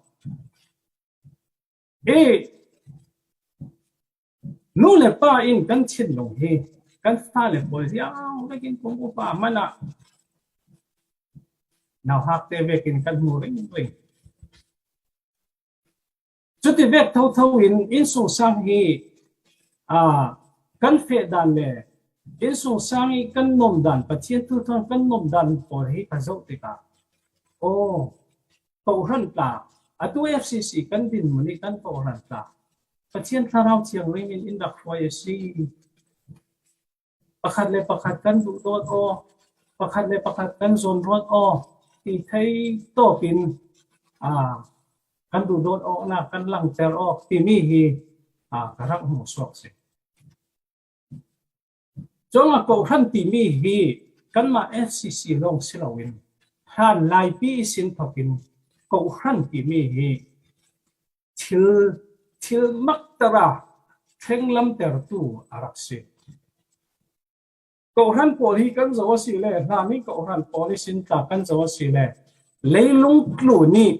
Hi nu le pa in kan thinlung hi kan fa le pawl ziang vekin kong upa manah nauhak te vekin kan hmu ringring. Cuti vek thotho in innsungsang hi, aa, kan feh dan le innsungsang hi kan nuam dan, Pathian thu thawn kan nuam dan pawl hi ka zoh tikah, aw, kohhran tla, atu F C C kan dinmun hi kan kohhran tla, Pathian Thlarau thianghlim in in rak hruai a si. Pakhat le pakhat kan duhdawt aw, pakhat le pakhat kan zawn ruat aw, ti thei tawkin, aa, kan duhdawt awknak kan langter awk timi hi, aa, ka rak hmuh suak si. Cuangah kohhran timi hi kanmah F C C lawng si loin hlan laipi ihsin thokin kohhran timi hi thil, thil makter a thlenglamtertu a rak si. Kohhran pawl hi kan zoh a si le, hna nih kohhran pawl ihsin tla kan zoh a si le, leilung tlun ih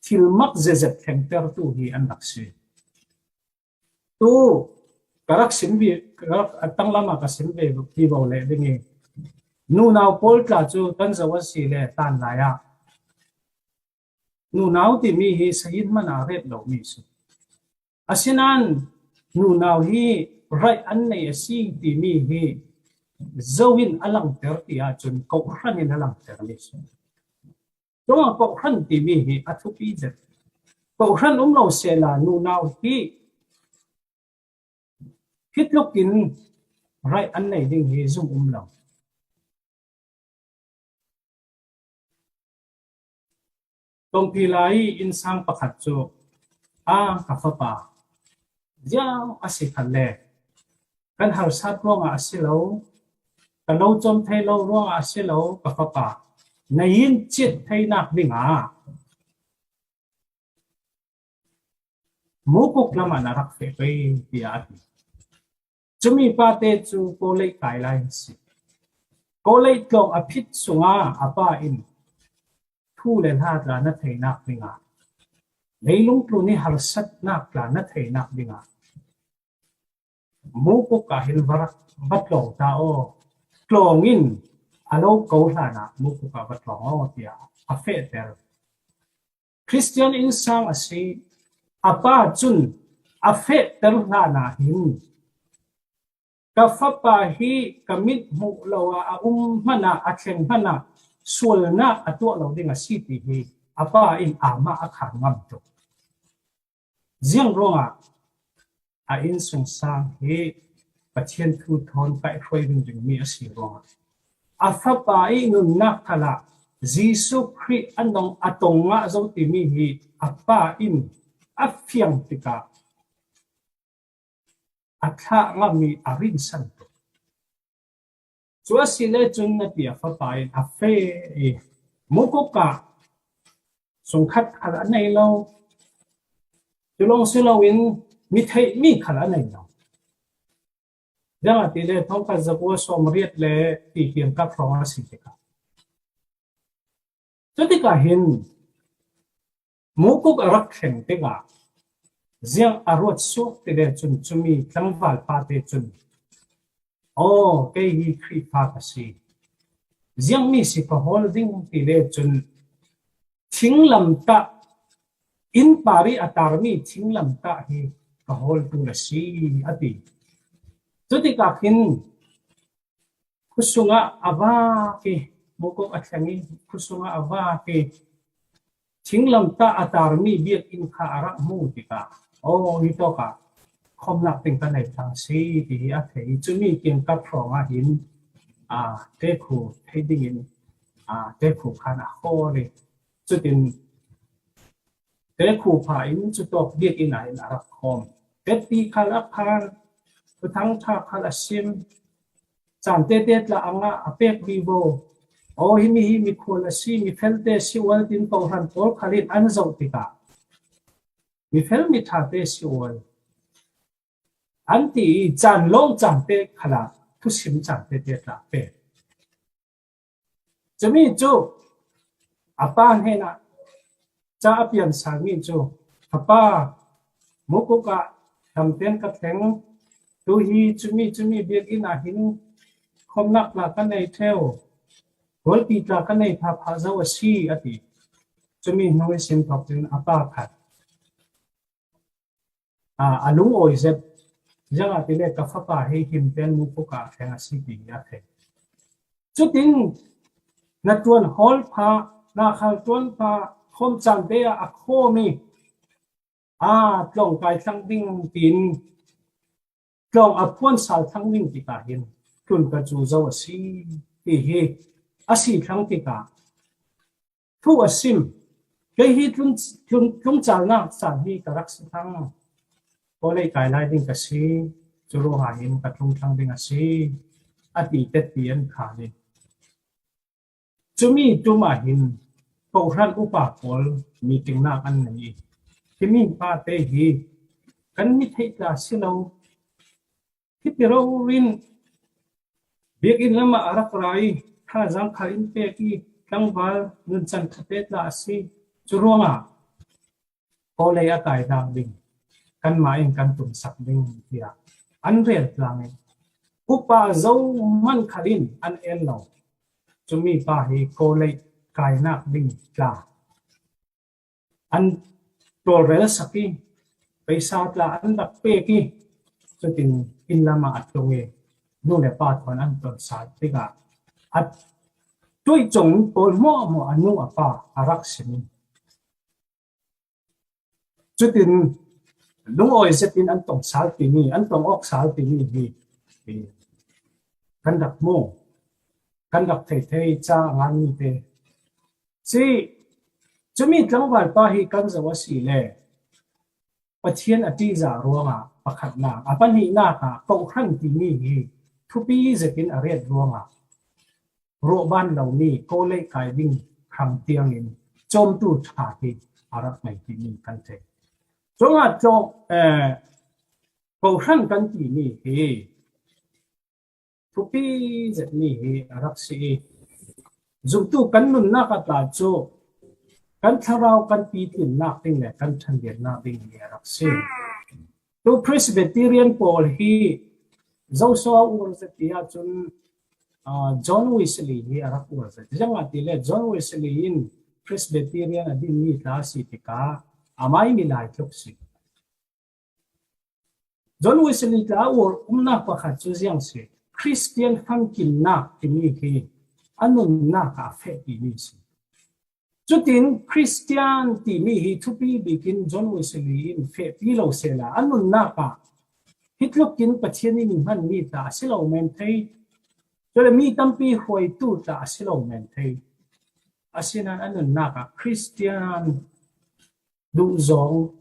thil mak zetzet thlengtertu hi an rak si. Tu ka rak sim vi, ka rak a tanglam ah ka sim ve vivo leh ding i, nunau pawl tla cu kan zoh a si le, tan lai ah nunau timi hi sayin hmanh ah ret lomi si. Asinain nunau hi raih an nei a si timi hi zo in a langter ti ahcun kohhran in a langtermi si. Cungah kohhran timi hi a thupi zet. Kohhran um lo sehla nunau hi hi tlukin raih an nei ding hi zumh um lo. Tongpi lai innsang pakhat cu, a ka fapa ziang a si khat le kan harsat ruangah a si lo, ka lo cawm thei lo ruangah a si lo, ka fapa na yin cit theinak dingah Mukuk lamah na rak feh pei, tiah a ti. Cumi pate cu Kawlei kai lai an si. Kawlei tlawng a phit sungah a pa in thu le hla tla na theinak dingah, leilung tlun i harsatnak tla na theinak dingah, Mukuk ah hin va rak, va tlawng ta aw. Tlawng in a lo ko hlanah Mukuk ah va tlawng aw, tiah a fehter. Khristian innsang a si. A pa cun a fehter hlanah hin, ka fapa hi ka mit hmuh lo ah a um hmanah, a thleng hmanah sualnak a tuah lo ding a si, ti hi a pa in amah a khan ngam tuk. Ziang ruangah a innsungsang hi Pathian thu thawn kaihhruai ringringmi a si ruangah, a fapa i nunnak khalah Jesuh Khrih a nong a tong ngah zo timi hi a pa in a fiang tikah a thlah ngammi a rinsan tuk. Cu a si le cun na ti a fapa in a feh i, Mukuk ah sungkhat khal a nei lo. Cu lawng si loin mi theih mi khal a nei lo. Ziangahtile thongkhat zakua sawmriat le ti kiangkap hrawng a si tikah, cutikah hin mukuk a rak thleng tikah ziang a ruat suak tile cun cumi tlangval pate cun, aw, kei hi Khrihfa ka si, ziangmi si ka hawl ding tile cun thinglamtah, inn parih a tarmi thinglamtah hi ka hawltu na si, a ti. Cutikah hin khuasungah a vak i, mukuk a thleng i khuasungah a vak i, thinglamtah a tarmi biakinn kha a rak hmu tikah, aw, hi tawkah khawmnak ding ka nei thlang si, ti hi a thei. Cumi kiangkap hrawngah hin, aa, tekhu thei dingin, aa, tekhu khan a hawl i, cutin tekhu pha in cutawk biakinn ah hin a rak khawm. Tetpi khal a phan, thuthang ṭha khal a sim, caan tete tla a ngah, a pek vivo. Aw, himi hi mikhual a si, mifelte si ual tin kohhran pawl khal in an zoh tikah, mifel miṭhate si ual an ti i, caan lawng caan pek khalah thusim caan tete tla pek. Cumi cu a pa hnenah ca a pian salmi cu, "Ka pa, mukuk ah damten ka thleng, tu hi cumi cumi biakinn ah hin khawmnak tla ka nei ṭheu, rualpi tla ka nei phapha zo a si," a ti. Cumi hnu ihsin thawk cun a pa khat, aa, a lungawi zet, ziangahtile ka fapa hi himten mukuk ah a thleng a si ti hi a thei. Cutin na ṭuan hawl phah, na khal ṭuan phah, khawm caan te ah a khawm i, aa, tlawng kai thlang ding tiin tlawng a phuan sal thlang ding tikah hin tlun ka cu zo a si, ti hi a si thlang tikah thu a sim. "Kei hi tlun, tlun, tlungcalnak caan hi ka rak si thlang. Kawlei kai lai ding ka si. Cu ruangah hin ka tlung thlang ding a si," a ti tetpi an kha hi. Cumi ṭum ah hin kohhran upa pawl meetingnak an nei i, "Himi pate hi kan mi theih tla si lo. Hiti rori in biakinn lamah a rak ra i, thazaang khal in pek i, tlangval nuncan ṭhate tla a si. Cu ruangah Kawlei a kainak ding kanmah in kan tumsak ding," tiah an rel tlang i, upa zohman khal in an en lo. Cumi pa hi Kawlei kainak ding tla an tawlrel sak i, pesa tla an rak pek i, cutin inn lamah a tlung i, nu le pa thawn an ton sal tikah a tuaih cong pawl hmuahhmuah a nu a pa a rak sim i, cutin lungawi zetin an tong sal timi, an tong awk sal timi hi, hi kan rak hmu, kan rak thei thei ca a nganmi te si. Cumi tlangval pa hi kan zoh a si le Pathian a ṭihzah ruangah pakhatnak, a pahnihnak ah kohhran timi hi thupi zetin a riat ruangah ruahban lomi Kawlei kai ding hrang tiangin cawmtu ṭha hi a rak ngei timi kan thei. Cuangah tlawng, eh, kohhran kan timi hi thupi zetmi hi a rak si i, zumtu kan nunnak a tla cu kan thlarau kan pitlinnak ding le kan ṭhanliannak ding hi a rak si. Tu Presbyterian pawl hi Joshua ur zet ti ahcun, aa, John Wesley hi a rak ur zet. Ziangahtile John Wesley in Presbyterian a dinmi tla a si tikah amai milai tluk si. John Wesley tla a ur umnak pakhat cu ziang si. Christian famkimnak timi hi a nunnak ah a fehpimi si. Cutin Christian timi hi thupi bikin John Wesley in fehpi lo sehla a nunnak ah hi tlukin Pathian in hmanmi tla a si lo men thei. Cule mi tampi hruaitu tla a si lo men thei. Asinain a nunnak ah Christian duhzawng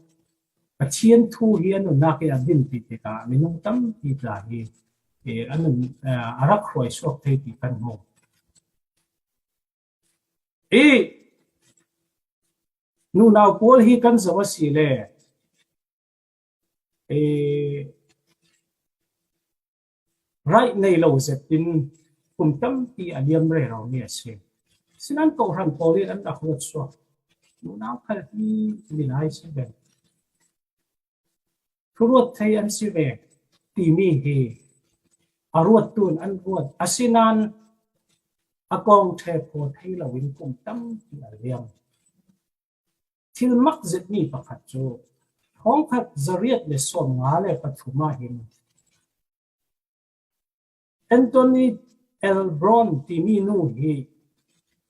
Pathian thu hi a nunnak i a dinpi tikah minung tampi tla hi, eh, a nun, eh, a rak hruai suak thei ti kan hmu. I nunau pawl hi kan zoh a si le eh, right nei lo zet in kum tampi a liam rero mi a si. Sinan kohhran pawl in an rak ruat suak. Nunau khal hi ni lai si ve. Thu ruat thei an si ve timi hi a ruat tun an ruat. Asinan a kawng ṭhe phaw thei lo in kum tampi a liam. Thil mak zet mi pakhat cu thawngkhat zariat le sawmnga le pathum ah hin Anthony L. Brown timi nu hi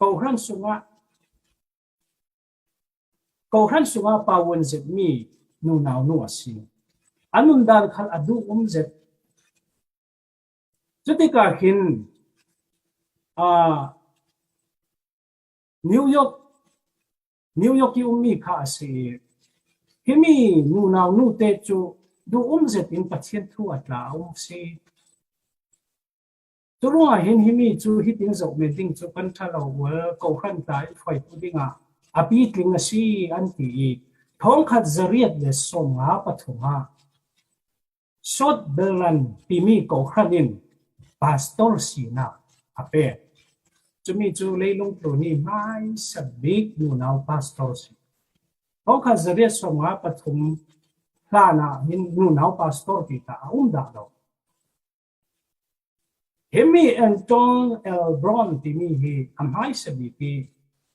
kohhran sungah kohhran sungah pawun zetmi nunau nu a si. A nundan khal a duh um zet. Cutikah hin, aa, New York, New York i ummi kha a si. Himi nunau nu te cu duh um zet in Pathian thu a tla a um si. Curuangah hin himi cu hitin zoh men ding cu kan ṭha lo, ual kohhran tla in hruaitu dingah a pitling a si an ti i, thawngkhat zariat le sawmnga pathum ah Sot Belan timi kohhran in pastor sinak a pek. Cumi cu leilung tlun i hmaisa bik nunau pastor si. Thawngkhat zariat sawmnga pathum hlanah hin nunau pastor ti ta a um dah lo. Himi Anton L. Brown timi hi a hmaisa bik i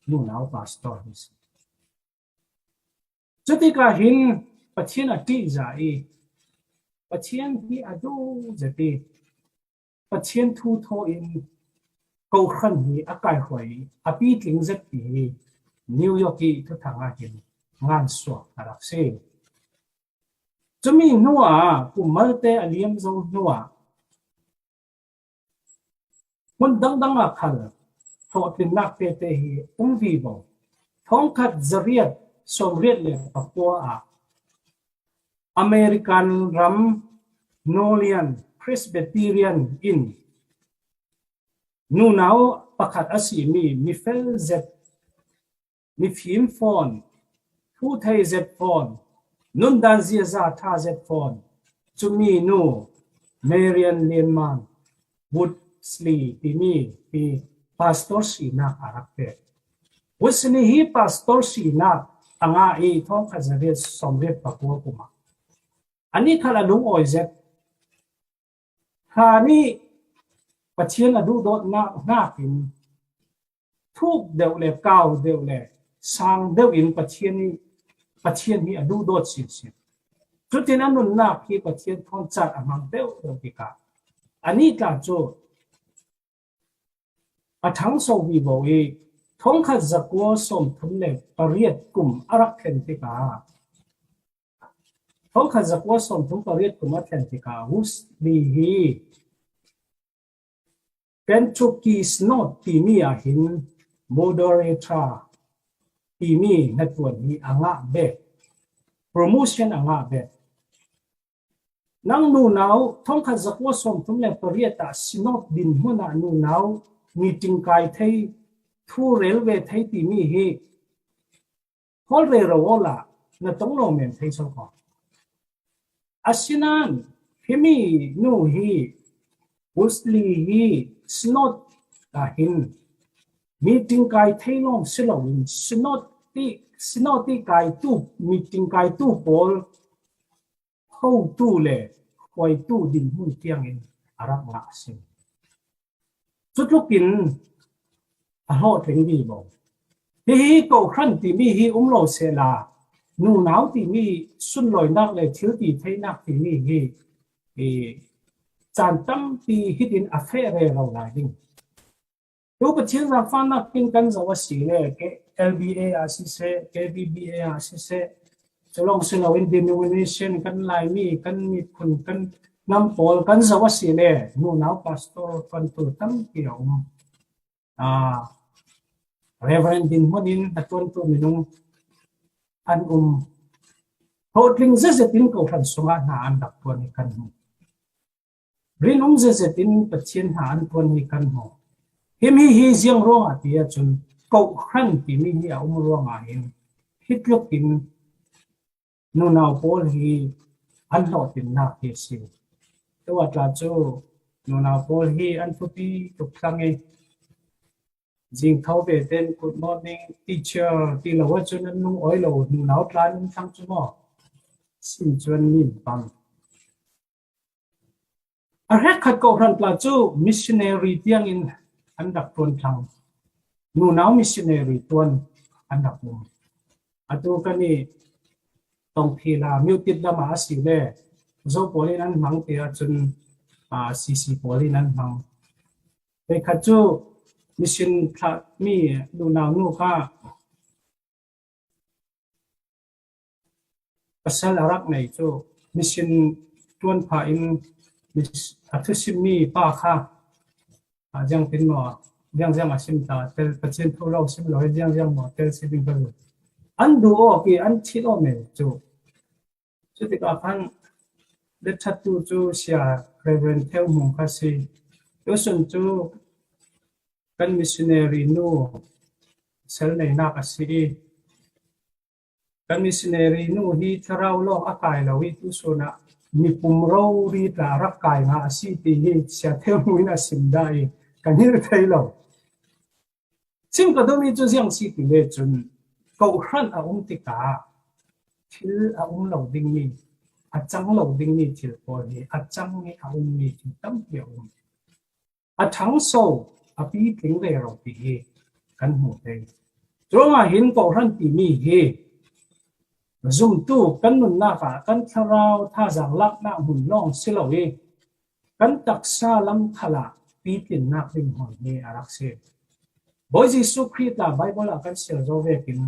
nunau pastor hi si. Cutikah hin Pathian a ṭihzah i Pathian hi a duh zet i Pathian thu thaw in kohhran hi a kaihruai i a pitling zet ti hi New York i thuthang ah hin ngansuak a rak si. Cumi hnuah kum malte a liam zo hnuah hmun dangdang ah khal hlawhtlinnak tete hi um vivo. Thawngkhat zariat sawmriat le pakua ah American ram Nolian Presbyterian in nunau pakhat a simi mifel zet, mifim fawn, thu thei zet fawn, nundan ziaza ṭha zet fawn, cumi nu Marian Lianman Woodsley timi hi pastor sinak a rak pek. Woodsley hi pastor sinak a ngah i thawngkhat zariat sawmriat pakua kum ah anih khal a lungawi zet. Hla nih Pathian a duhdawtnak hnakin thuk deuh le kau deuh le sang deuh in Pathian hi, Pathian hi a duhdawt sinsin. Cutin a nunnak hi Pathian thawn cat a hmang deuh deuh tikah anih tla cu a ṭhangso vivo i thawngkhat zakua sawmthum le pariat kum a rak thlen tikah thawngkhat zakua sawmthum pariat kum a thlen tikah Woodsley hi Kentucky Synod timi ah hin moderator timi hnaṭuan hi a ngah bek, promotion a ngah bek. Nang nunau thawngkhat zakua sawmthum le pariat ah Synod dinhmun ah nunau meeting kai thei, thu rel ve thei timi hi hawl rero awla na tong lo men thei so ko. Asinan himi nu hi Woodsley hi Synod ah hin meeting kai thei lawng si loin Synod ti, Synod ti kai tu, meeting kai tu pawl hotu le hruaitu dinhmun tiangin a rak ngah a si. Cutlukin a hlawhtling vivo. Hihi kohhran timi hi um lo sehla, nunau timi sunlawinak le thil ti theinak timi hi, hi caan tampi hitin a feh rero lai ding. Tu Pathian zaangfahnak in kan zoh a si le, K-, L B A ah siseh, K B B A ah siseh, culawng si loin denomination kan Laimi, kan miphun, kan nam pawl kan zoh a si le, nunau pastor kan tu tampi a um. Aa, Reverend dinhmun in a tuantu minung an um. Hlawhtling zetzet in kohhran sungah hna an rak tuan hi kan hmu. Rinum zetzet in Pathian hna an tuan hi kan hmu. Himi hi ziang ruangah ti ahcun kohhran timi hi a um ruangah hin hi tlukin nunau pawl hi an hlawhtlinnak hi a si. Tua tla cu nunau pawl hi an thupi tuk thlang i, zing tho ve ten good morning teacher ti lo ahcun an lungawi lo, nunau tla an um thlang cu maw? Sin cu an min pang. A hrekkhat kawhhran tla cu missionary tiangin an rak ṭuan thlang. Nunau missionary tuan an rak um. Atu kan i Tongphila Myotit lamah a si le Zo pawl in an hmang ti ahcun, aa, C C pawl in an hmang. Voikhat cu mission thlahmi nunau nu kha pasal a rak nei cu mission ṭuan phah in mis-, a thusimmi pa kha, aa, ziang tin maw, ziang ziang a sim ta, tel, Pathian thu lo sim lo, ziang ziang maw, tel si ding ka duh. An duh awk i an thit awk men cu. Cutikah khan letṭhattu cu Sia Reverend Theu Hmung kha si. Tusun cu kan missionary nu sal neinak a si i, kan missionary nu hi thlarau lawng a kai lo i, tusun ah mipum rori tla rak kai nga a si ti hi Sia Theu Hmung in a sim dah i, kan hir thei lo. Sim ka duhmi cu ziang si ti le cun, kawhhran a um tikah thil a um lo dingmi, a cang lo dingmi thil pawl hi a cangmi, a ummi thil tampi a um. A ṭhangso, a pitling rero ti hi kan hmu thei. Curuangah hin kawhhran timi hi zumtu kan nunnak ah kan thlarau thazaang laknak hmun lawng si lo i, kan taksa lam khalah pitlinnak ding hmun hi a rak si. Bawi Jesuh Khrih tla Baibal ah kan siar zo vekin,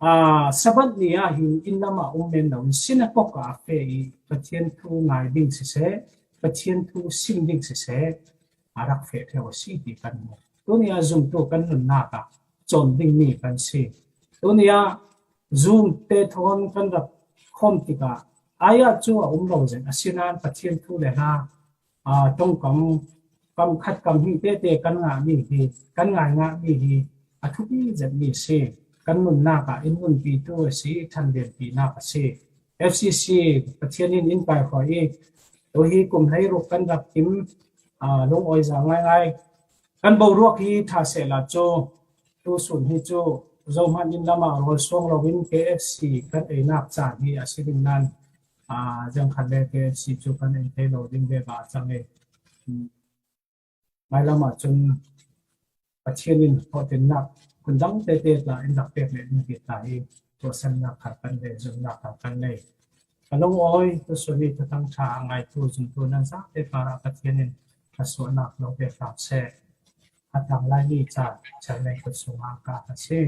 aa, Sabbath ni ah hin inn lam ah um men loin sinakok ah a feh i Pathian thu ngai ding siseh, Pathian thu sim ding siseh, a rak feh ṭheu a si ti kan hmu. Tuni ah zumtu kan nunnak ah cawn dingmi kan si. Tuni ah Zoom te thawn kan rak khawm tikah, ai ah cu a um lo zet, asinain Pathian thu le hla, aa, ṭongkam, kam khat kam hnih tete kan ngahmi hi, kan ngai ngahmi hi a thupi zetmi a si. Kan nunnak ah in nunpitu a si, ṭhanlianpinak a si. F C C Pathian in in kaihruai i, tu hi kum hleiruk kan rak tim, aa, lungawi za ngaingai. Kan boruak hi ṭha sehla cu, tusun hi cu zohman inn lamah rawl suang loin K F C kan einak caan hi a si ding nain, aa, ziangkhat le K F C cu kan ei thei lo ding ve a cang i, hmailam ahcun Pathian in thawhṭinnak hun dang tete tla in rak pek leh ding ti tla hi tuahsannak kha kan nei, zumhnak kha kan nei. Ka lungawi, tusun i Thuthang ṭha a ngaitu zumtu nan zate parah Pathian in thluasuahnak lo pek hram seh. A tanglai mi ca chairman kut sungah ka, ka si.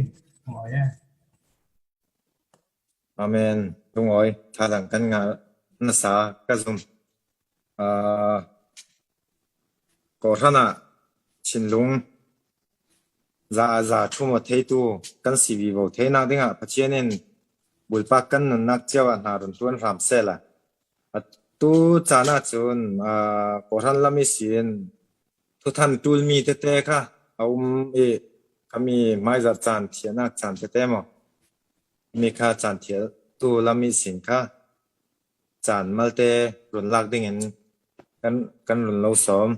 Lungawi e. Amen. Lungawi, thazaang kan ngah nasa ka zum. Aa, kawhhran ah thinlung za, za ṭhum aw theitu kan si vivo theinak dingah Pathian in bulpak kan nunnak cio ah hna run ṭuan hram sehla. Atu caan ahcun, aa, kawhhran lam ihsin thuthan ṭulmi tete kha a um i, khami hmaizarh caan thiahnak caan tete maw? Mi kha caan thiahtu lam ihsin kha caan malte run lak dingin kan, kan run lo sawm.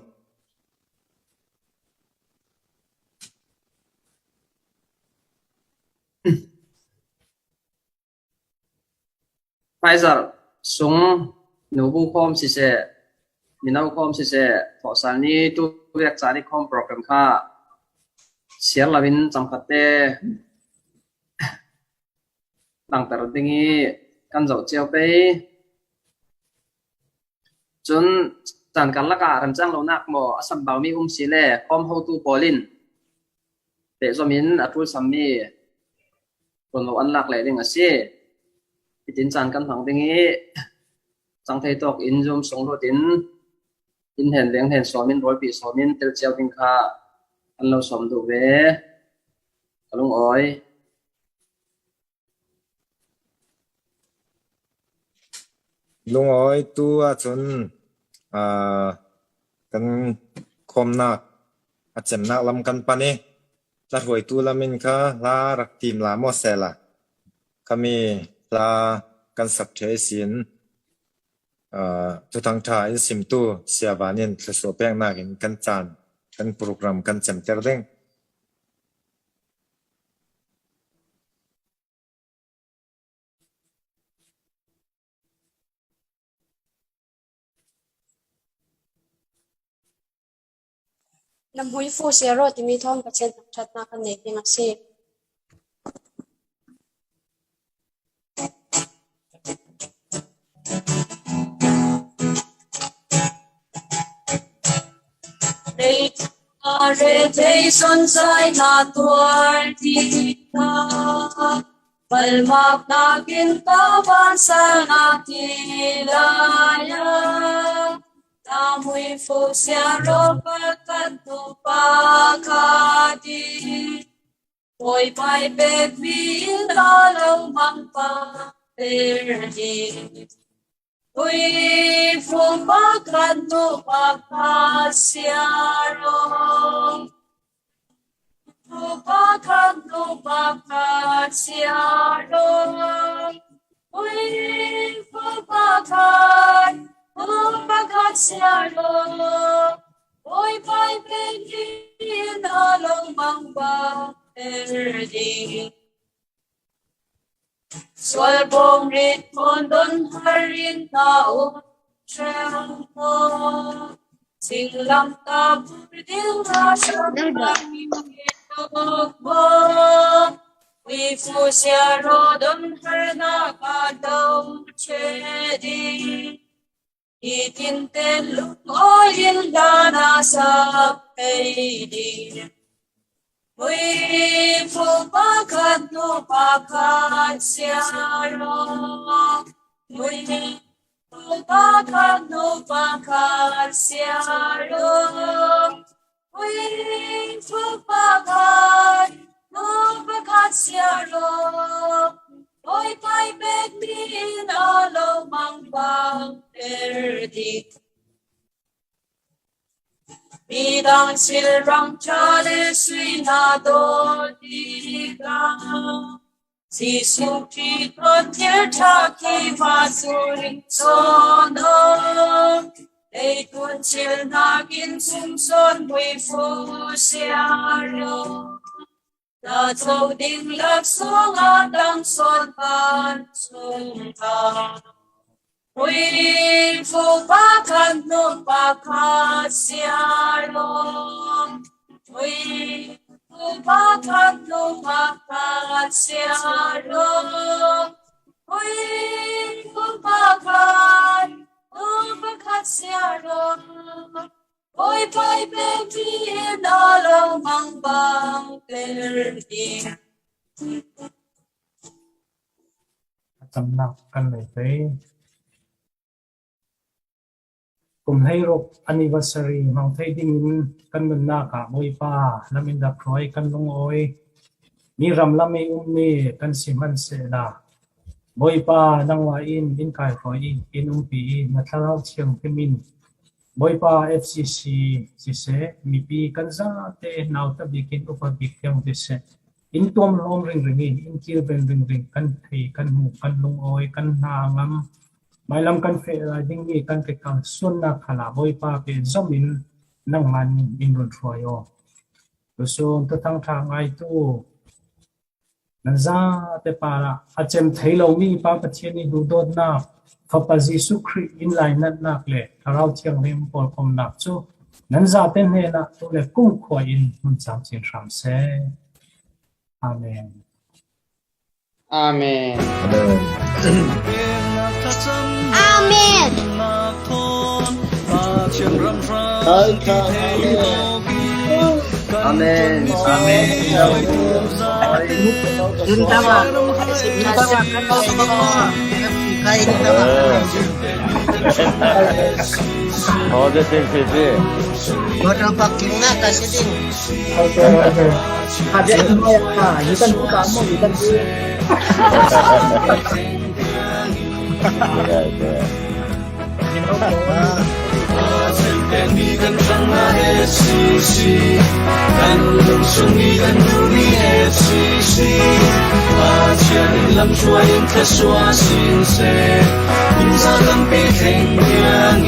Hmaizarh sung nubu khawm siseh, mino khawm siseh, thawhsal ni tu vek caan i khawm program kha siar loin cangkhatte langter ding i kan zoh cio pei. Cun caan karlak ah remcang lonak maw a sambaumi um si le khawm hotu pawl in pehzom in a ṭulsammi run lo an lak leh ding a si. Hitin caan kan hmang ding i cang thei tawk in Zoom sung lut in inn hnen leng hnen sawm in, rawlpi sawm in tel cio ding kha an lo sawm duh ve. Ka lungawi. Lungawi tu ahcun, aa, kan khawmnak a cemnak lam kan pan i, hla hruaitu lam in kha hla rak tim la maw sehla, khami hla kan sap thei sin, aa, Thuthang ṭha in simtu Sia Van in thluasuah peknakin kan caan, kan program kan cemter ding. Na hmuifu sia rawh timi thawm Pathian ṭhatna kan nei ding a si. Nei a re thei son zai na tuar ti ta. Palmak nakin tavan sana ti laya. Na hmuifu sia rawh pakhat nu pakhat i. Bawipa i pek mi in a lo mang pa per ding. Hmuifu pakhat nu pakhat sia rawh. Hmuifu pakhat nu pakhat sia rawh. Hmuifu pakhat nu pakhat sia rawh. Bawipa i pek mi in a lo mang pa per ding. Sual bawng rit pawn don har in na um ṭheuh maw? Singlam ta bur ding na ṭheuh maw? Hmuifu sia rawh don harna ka do ṭheh ding. Nitin ten lungawi in dan a sap thei ding. Hmuifu pakhat nu pakhat sia rawh. Hmuifu pakhat nu pakhat sia rawh. Hmuifu pakhat nu pakhat sia rawh. Bawipa i pek mi in a lo mang pa per ding. Midang thil rang ṭha le sui na dawt ding a. Jesuh Khrih thawn thil ṭha khi va zu ring sawn aw. Leitung thil nakin sum sawn hmuifu sia rawh. Tha co ding lak sungah dang sawn vancung ah. Hmuifu pakhat nu pakhat sia rawh. Hmuifu pakhat nu pakhat sia rawh. Hmuifu pakhat nu pakhat sia rawh. Bawipa i pek mi in a lo mang bang per ding. A tamnak kan nei pei. Kum hleiruk anniversary hmang thei dingin kan nunnak ah Bawipa lam in rak hruai kan lungawi. Mi ram lam i ummi kan si hmanhsehla, Bawipa, nangmah in in kaihruai i, in umpi i, na Thlarau Thianghlim in Bawipa, F C C siseh, mipi kan zate nauta bikin upa bik tiang siseh, in tuamhlawm ringring i, in kilven ringring, kan thei, kan hmuh, kan lungawi, kan hna a ngam, mailam kan feh lai dingmi kan kekal suannak khalah Bawipa pehzom in nangmah in in run hruai aw. Tusun Thuthang ṭha ngaitu nan zate parah a cem thei lomi Pa Pathian i duhdawtnak, Fapa Jesuh Khrih in lainatnak le Thlarau Thianghlim pawlkomnak cu nan zate hnenah tu le kumkhua in hmun camcin hram seh. Amen. Amen. Amen. Amen. Amen. Amen. Amen. Positive, positive. Motor parking na ka sitting. Okay, okay. Ada yang mau ya, kita buka mau, kita buka. Iya, iya. F C C, kan lungsung i kan nu ni F C C, Pathian in lamthuai in thluasuah sin seh, kum za tampi thleng tiang